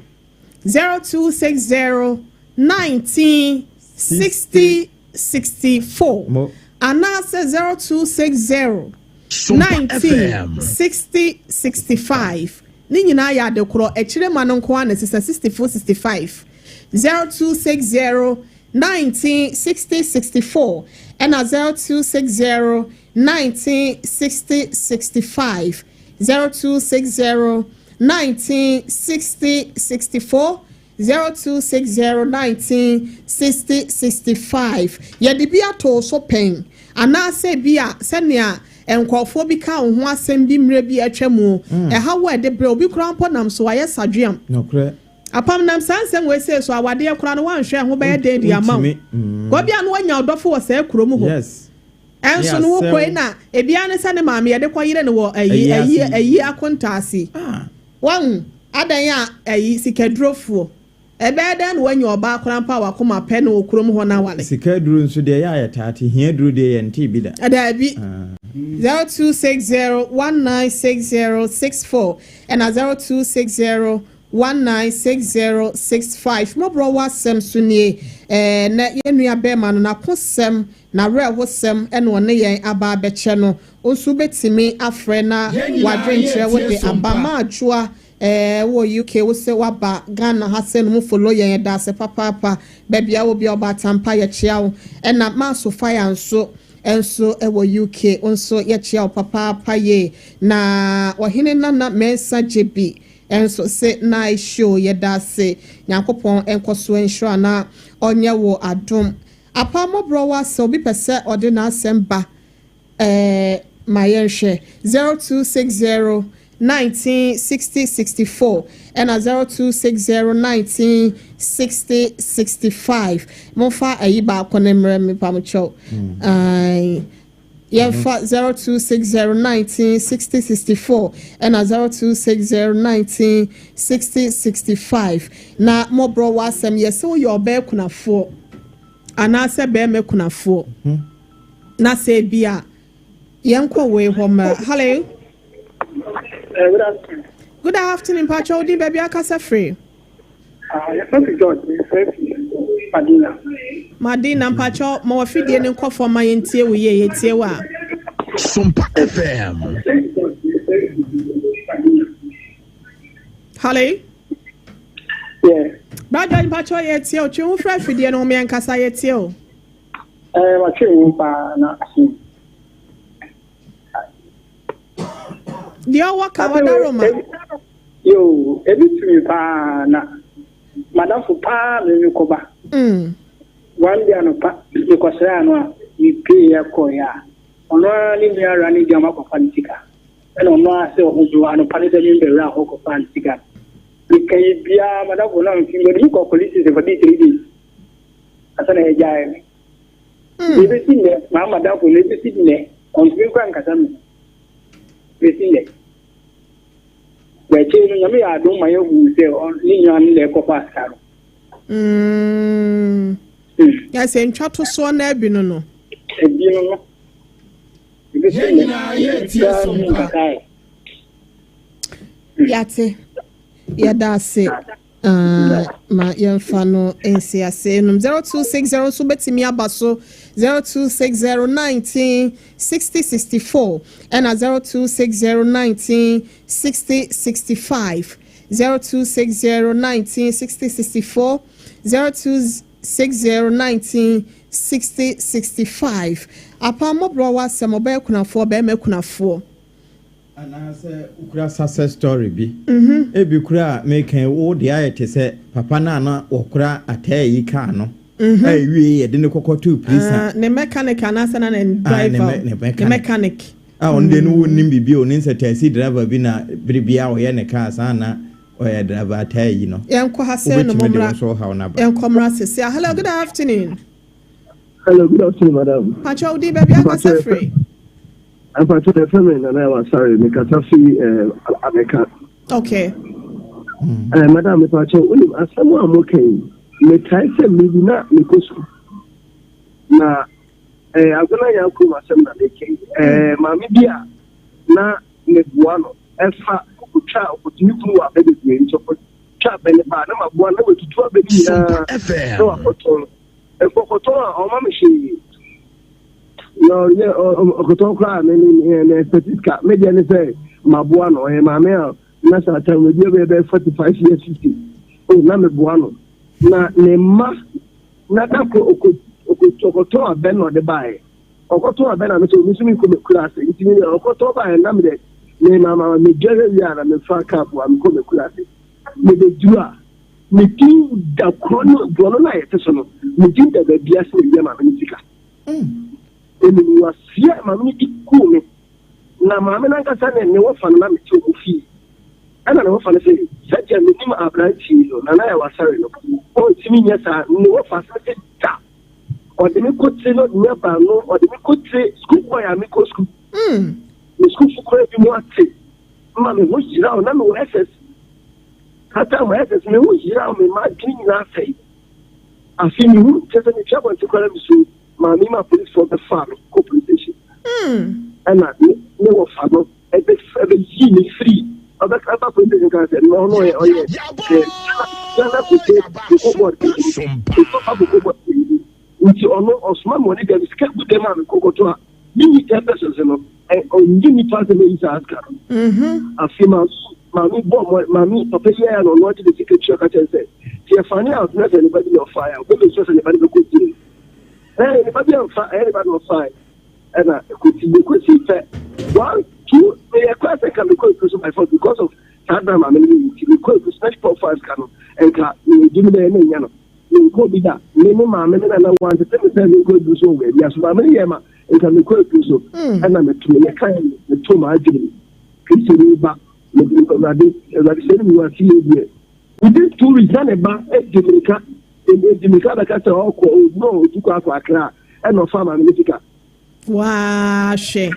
0260 19 60 64 anaasɛ 0260 19 60 65 ne nyinaa yɛ ade korɔ akyire ma no nko ara na ɛsesa 64 65 0260 19 60 64 ɛna 0260 19 60 65 0260 19 60 64 0260 19 60 65 Yɛde bi ato wo so pɛn? Anaasɛ ebia sɛnea nkurɔfoɔ bi kaa wo ho asɛm bi mmerɛ bi a atwa mu, ɛhaw a ɛde brɛ obi koraa mpo nam so ayɛ sadweam. Apam nam saa nsɛm wei sei so, awadeɛ koraa no woanhwɛ a ɛho bɛyɛ den de ama wo. Kɔ bi a na woanya ɔdɔfo wɔ saa kurom hɔ. Ɛnso no wokɔe na ebiara ne sɛ ne maame yɛde kɔyere no wɔ ayi ayi ayi akontaase. Wahu? Adɛn a ayi sikadurofoɔ. Ɛbɛyɛ dɛn na woanya ɔbaa koraa mpo a w'akoma pɛ no wɔ kurom hɔ na aware? Sika aduro nso deɛ ɛyɛ a yɛtaa te, hia aduro deɛ yɛntee bi da. Daabi. 0260 1960 64 ɛna 0260 1960 65. Mmɔborɔ w'asɛm so nie. Ɛɛ nɛ yɛn nua bɛɛma no n'akosɛm, n'awerɛhosɛm ɛna ɔne yɛn aba abɛkyɛ no. Wo nso wobɛtumi afrɛ na w'adwenkyerɛ wode aba. Maadwoa Ɛɛ wowɔ UK wo sɛ waba Ghana ha sɛ no mo follow yɛn yɛdaase papaapa baabi a wowɔ bia ɔbaatampa yɛkyea wo ɛna maa Sophia nso nso wɔ UK wo nso yɛkyea wo papaapa yie na ɔhene Nana Mensah Gyebi nso se nice show yɛdaase Nyankopɔn nkɔso nhyira na ɔnyɛ wo adom Apa mmɔborɔ wo asɛ obi pɛ sɛ ɔde n'asɛm ba Ɛɛ, ma yɛnhwɛ. 0260 19 60 64 ɛna 0260 19 60 65. Momfa ayi baako no mmerɛ me pamokyɛw. Ae. Yɛmfa 0260 19 60 64 ɛna 0260 19 60 65. Na mmɔborɔ w'asɛm yɛ sɛ woyɛ ɔbaa kunafoɔ anaasɛ bɛrima kunafoɔ. Na sɛ ebia yɛnkɔ wei hɔ mmra. Hello. Good afternoon. Good afternoon, mpakyɛ wo din baabi akasa firi. Yɛfrɛ me George, mefrɛ fi Madina. Madina, mpakyɛ ma wafidie ne nkɔfoɔ ma yɛntie wo yie, yɛtie wo a. Sompa FM. Hello? Yeah. Bra George, mpakyɛ yɛtie wo, twe wo frɛ afidie no ho yɛnkasa yɛtie wo. Matwe wo paa na Deɛ ɔwɔ ka wadaroma. Yo, ebi tumi paa na madamfo paa me mekɔba. One day anɔpa mekɔsraa no a mepie yɛ kɔeɛ a ɔno ara ne nua ara ne gyama kɔfa ne sika. Ɛna ɔno ara sɛ ɔho bi anɔpa ne sɛ membɛwura hɔ kɔfa ne sika. Meka yi biara madamfo no amfi mede me kɔ police station for 3 days. Asa na yɛgyae me. Ebesi nnɛ, maa madamfo no ebesi nnɛ, ɔntumi nkora nkasa me. Ebesi nnɛ. Bɛkyɛ no Nyame yɛ adom ma yɛhu sɛ ne nua no na ɛkɔfa sika no. Yɛ sɛ ntwa to soɔ na abi no no. Ebi no no. Ebesi Yɛn nnɛ. nyinaa yɛretie Sompa. Yɛate. Yɛda ase. Ma yɛmfa no nsi ase nom 0260 nso bɛtumi aba so 0260 19 60 64 ɛna 0260 19 60 65 0260 19 60 64 0260 19 60 65 apammɔborɔ wɔ asɛm ɔbɛyɛ kunafoɔ bɛrima kunafoɔ Anaasɛ wokura success story bi. Ebi kura a meka wo deɛ ayɛ te sɛ papa no a na wɔkora ataa yi kaa no. A ewie yɛde ne kɔkɔ too prison. Ne mechanic anaasɛ na ne driver. Ne mechanic. Ne mechanic. A ɔno deɛ no wɔnnim biribi o, ne nsɛ taxi driver bi na bere biara ɔyɛ ne kaa saa na ɔyɛ driver ataa yi no. Yɛnkɔ ha sɛ no Wobɛtumi de mommra. wo nso haw no aba. Yɛnkɔ mmra sese. Hello, good afternoon. Hello, good afternoon, madam. Pacho, wo din baabi akasa firi. Mpacho yɛfrɛ me Nana Yawa Sare, mekasa fi Ameka. Okay. Madam, mepacho, wonim asɛm a moka yi, mekae sɛ mmebi na mekɔ sukuu. Na Agona yɛ kurom asɛm na meka yi. Maame bi a na meboa no ɛfa ɔkɔtwa ɔkɔtumi kunu wɔ abɛ bebree nti ɔkɔtwa abɛ ne ba na maboa na watutu abɛ no nyinaa na wakɔtɔn no. Nkɔkɔtɔn a ɔma me hwee. Na ɔyɛ ɔkɔtɔn koraa me me me expect sika. Me deɛ ne sɛ maboa no, ɔyɛ maame a na saa time ebi bɛyɛ bɛyɛ 45 years 50. Oh, na meboa no. Na ne mma na da koro ɔkɔtɔn abɛ na ɔde baeɛ. Ɔkɔtɔn abɛ na me sɛ omi nso mi nkɔ mekura ase. Nti me ɔkɔtɔn baeɛ na me de me ma ma me dware wie a na mefa kaa boa me kɔ mekura ase. Mebɛduru a me din da kuro no borɔno no a yɛte so no, me din da baabi ase na ewia maame no sika. Enim wasia maame no di kuu me. Na maame no ankasa ne ne wɔfa no na mete ɔmo fie. Ɛna ne wɔfa no sɛ sɛdeɛ menim aberanteɛ yi no, Nana Yaw Asare no, ɔntumi nyɛ saa. Ne wɔfa sɛ sɛ da. Ɔde me kɔtire na ɔde me aba no, ɔde me kɔtire school boy a mekɔ school. Me school fo koraa bi mu ate. Ma me ho yeraw na mewɔ SS. Kata mo SS me ho yeraw me ma adwene nyinaa sɛe. Afei mehu kyerɛ sɛ metwa abɔnten koraa na mesu maame ma policefoɔ bɛfaa me kɔ police station. Ɛna ne wɔfa no ɛbɛyi me firi ɔbɛka ba police station kan sɛ no ɔno ɔyɛ ɔyɛ Ghana cocoa board cocoa cocoa board nti ɔno ɔsoma me ɔne dɛm sika gu dɛm a mekɔkɔtɔ a menyi 10 pesos no ɔnyi nipa sɛ meyi saa sika no. Afei maame bɔ maame papa yi a na ɔno agye ne sika tua ka kyerɛ sɛ sɛ yɛfa ne out na sɛ nipa bi na ɔfae a ɔbɛmɛ sɛ nipa no bɛkɔ tie ɛyɛ nipa bi amfa ɛyɛ nipa na ɔfae ɛna ɛkɔsi yɛkɔsi pɛ 1 2 meyɛ kɔ sɛ nka mekɔ ekuro so by force because of saa dan maame no yɛ nti mekɔ ekuro so na nipa ɔfa sika no nka meyɛ mi dɛ ɛna nya no menkɔ bi da me ne maame ne nana wantete me sɛ menkɔ ekuro so wɔ baabi aso maame no yɛ ma nka mekɔ ekuro so ɛna meto me yɛka meto m'adwene mu Kristo ba mede Awurade Awurade sɛ ne mu ase yɛ deɛ within 2 weeks na ne ba edi mirika bɛka sɛ ɔkɔ ɔduru a otu kɔ akɔ Akra ɛna ɔfa maame ne sika. Waa hwɛ.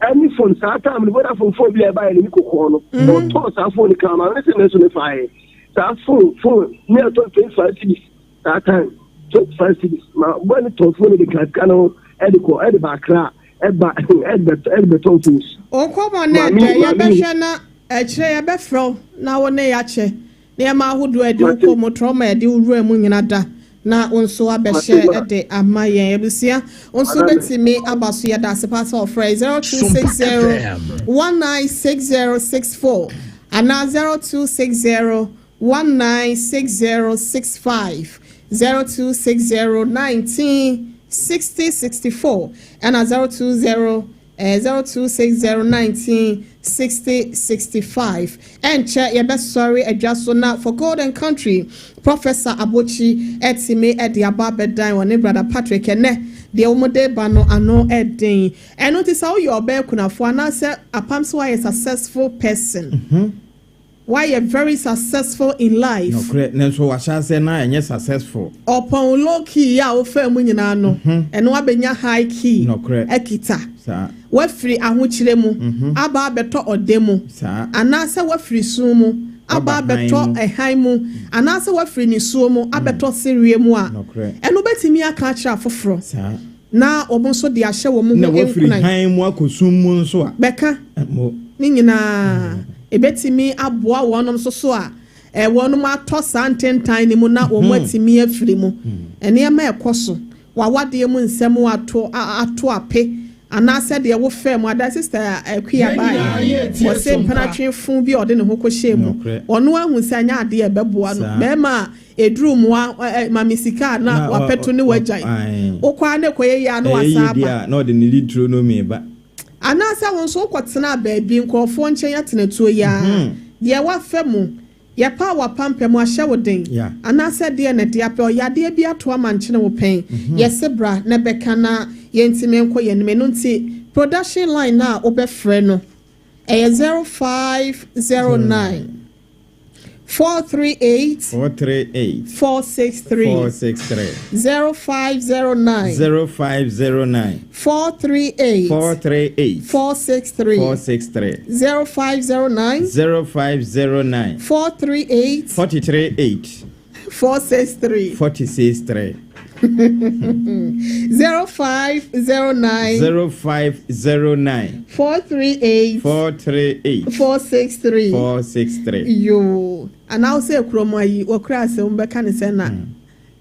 Ɛne phone saa time no Vodafone phone bi a ɛbaeɛ no ne kɔkɔɔ no ɔtɔɔ saa phone kan maame ne sɛ me nso mefaeɛ saa phone ne ɛtɔ 25 cedis saa time 25 cedis ma bɔ ne tɔn phone de ka sika no ɛde kɔ ɛde ba Akra. Ɛba ɛbɛtɔn foods. Nkɔmɔ ne Maame- ɛdɛ maame- yɛbɛhwɛ na ɛkyerɛ yɛbɛfrɛ wo na wo ne yɛakyɛ nneɛma ahodoɔ a ɛde wo Mate. kɔ mu, trauma a ɛde wo wura mu nyina da na wo nso abɛhyɛ Mate, ma. ɛde ama yɛn. Abusua, wo nso Madam. bɛtumi aba so. Yɛda ase pa sɛ ɔfrɛ 0260 196064 anaa 0260 196065, 0260 19 60 64 ɛna 020 0260 19 60 65. Ɛnkyɛ yɛbɛsɔre adwa so na For God and Country Professor Abokyi ɛtumi ɛde aba abɛdan wɔ ne brother Patrick. Ɛnɛ deɛ wɔn de ba no ano ɛden. Ɛno ti sɛ woyɛ ɔbaa kunafoɔ anaasɛ apam so woayɛ successful person, woayɛ very successful in life. Nokorɛ, nanso wahyɛ ase na ɛnyɛ successful. Ɔpɔn low key a wofɛ mu nyinaa no, ɛno wabɛnya high key. Ɛkita wafiri ahokyere mu aba abɛtɔ ɔde mu anaasɛ wafiri sun mu aba Aba hann abɛtɔ mu. Ɛhan mu anaasɛ wafiri nisuo mu abɛtɔ sereɛ mu a, ɛno bɛtumi aka akyerɛ afoforɔ na wɔn nso de ahyɛ wɔn Na ho wafiri nkunan. Han mu akɔ sum mu nso a Bɛka mo ne nyinaa ebɛtumi aboa wɔn nso so a wɔn atɔ saa ntentan ne mu na wɔn atumi afiri mu. Nneɛma ɛkɔ so wawadeɛ mu, nsɛm ato ape anaasɛ deɛ wofɛ mu ada. Sister Akuya baayɛ, wɔsɛ mpenatwe fun bi a ɔde ne ho kɔhyɛ mu. Ɔno ahu sɛ ɛnyɛ adeɛ ɛbɛboa no. Bɛrima a eduru mua ɛ mami sika a na wapɛto ne wagyae wokɔ a ne kɔyɛ yie a na ɛyɛ wasa yie aba. deɛ a na ɔde ne Deuteronomy ba. Anaasɛ wo nso wokɔtena baabi nkurɔfoɔ nkyɛn atena tuo yi a, deɛ wafɛ mu yɛpa a wapampɛ mu ahyɛ wo den anaasɛ deɛ na de apɛ ɔyadeɛ bi ato ama nkyene wo pɛn, yɛse bra na bɛka na yɛntumi nkɔ yɛn anim. Ɛno nti production line na a wobɛfrɛ no ɛyɛ 0509 438 438 463. 463. 0509 0509 438 438 463. 463. 0509 0509 438 438 463. 463. 0509 0509 438 438 463. 463. Yoo, anaa sɛ kurom ayi wɔkura asɛm bɛka ne sɛ na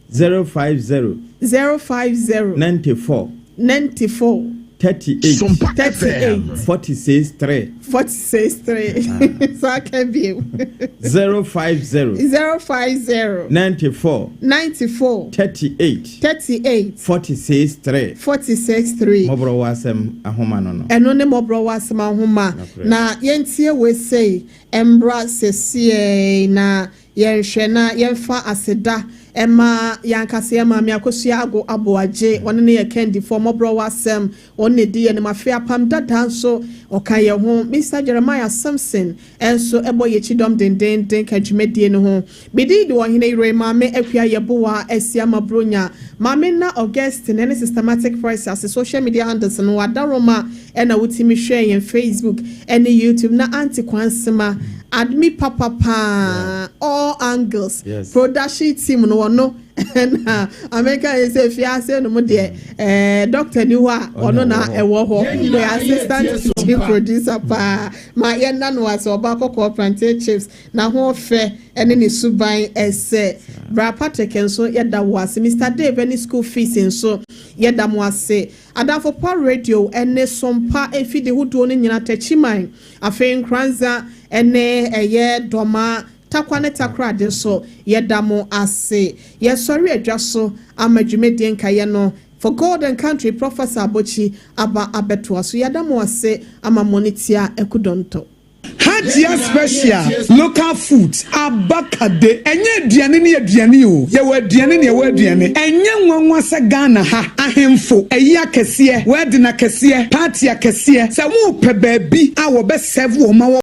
050 050 94 94 38 Sompa 38 FM. 46 3. 46 3. So aka bio. 050 050 94 94 38 38 46 3. 46 3. Mmɔborɔ wɔ asɛm ahoma no. Ɛno ne mmɔborɔ wɔ asɛm ahoma. Na yɛntie wei sei mbra sesie na yɛnhwɛ na yɛmfa aseda ɛma yɛankasa yɛ maame Akosua Ago Aboagye. Ɔno ne yɛ kandifoɔ mmɔborɔ wɔ asɛm, ɔno ne di yɛ nim. Afei apam dada nso ɔka yɛn ho. Mr Jeremiah Samson ɛnso ɛbɔ yɛn akyi dɔm dendenden ka dwumadie no ho. Bidi de ɔhene yere maame Akua Yɛboa asi ama bronya maame na Augustine ɛne Systematic Price ase. Social media handles no wadaroma ɛna wotumi hwɛ yɛn Facebook ɛne YouTube na Aunty Kwansema admi papapaa all angles. Production team no, wɔno na America yi sɛ fiase no mu deɛ doctor ni hɔ a ɔno na ɛwɔ hɔ, the assistant chief producer paa ma yɛn na no ase. Ɔba kɔkɔɔ plantain chips na ho fɛ ɛne ne suban ɛsɛ. Bra Patrick nso yɛda wo ase. Mr Dave ɛne school fees nso yɛda mo ase. Adamfo Pa Radio ɛne Sompa efidi hodoɔ no nyinaa, Tɛkyiman, afei Nkranza ɛne ɛyɛ Dɔma, Takwa ne Takoradi nso yɛda mo ase. Yɛsɔre adwa so ama dwumadie nkaeɛ no For God and Country Professor Abokyi aba abɛtoa so. Yɛda mo ase ama mo ne tia ɛkudɔntɔ. Hajia Special Local Food abakade. Ɛnyɛ aduane ne aduane o, yɛwɔ aduane ne yɛwɔ aduane. Ɛnyɛ nwanwa sɛ Ghana ha ahemfo ɛyi akɛseɛ, wedding akɛseɛ, party akɛseɛ, sɛ wopɛ baabi a wɔbɛsɛve wɔn ma wɔ.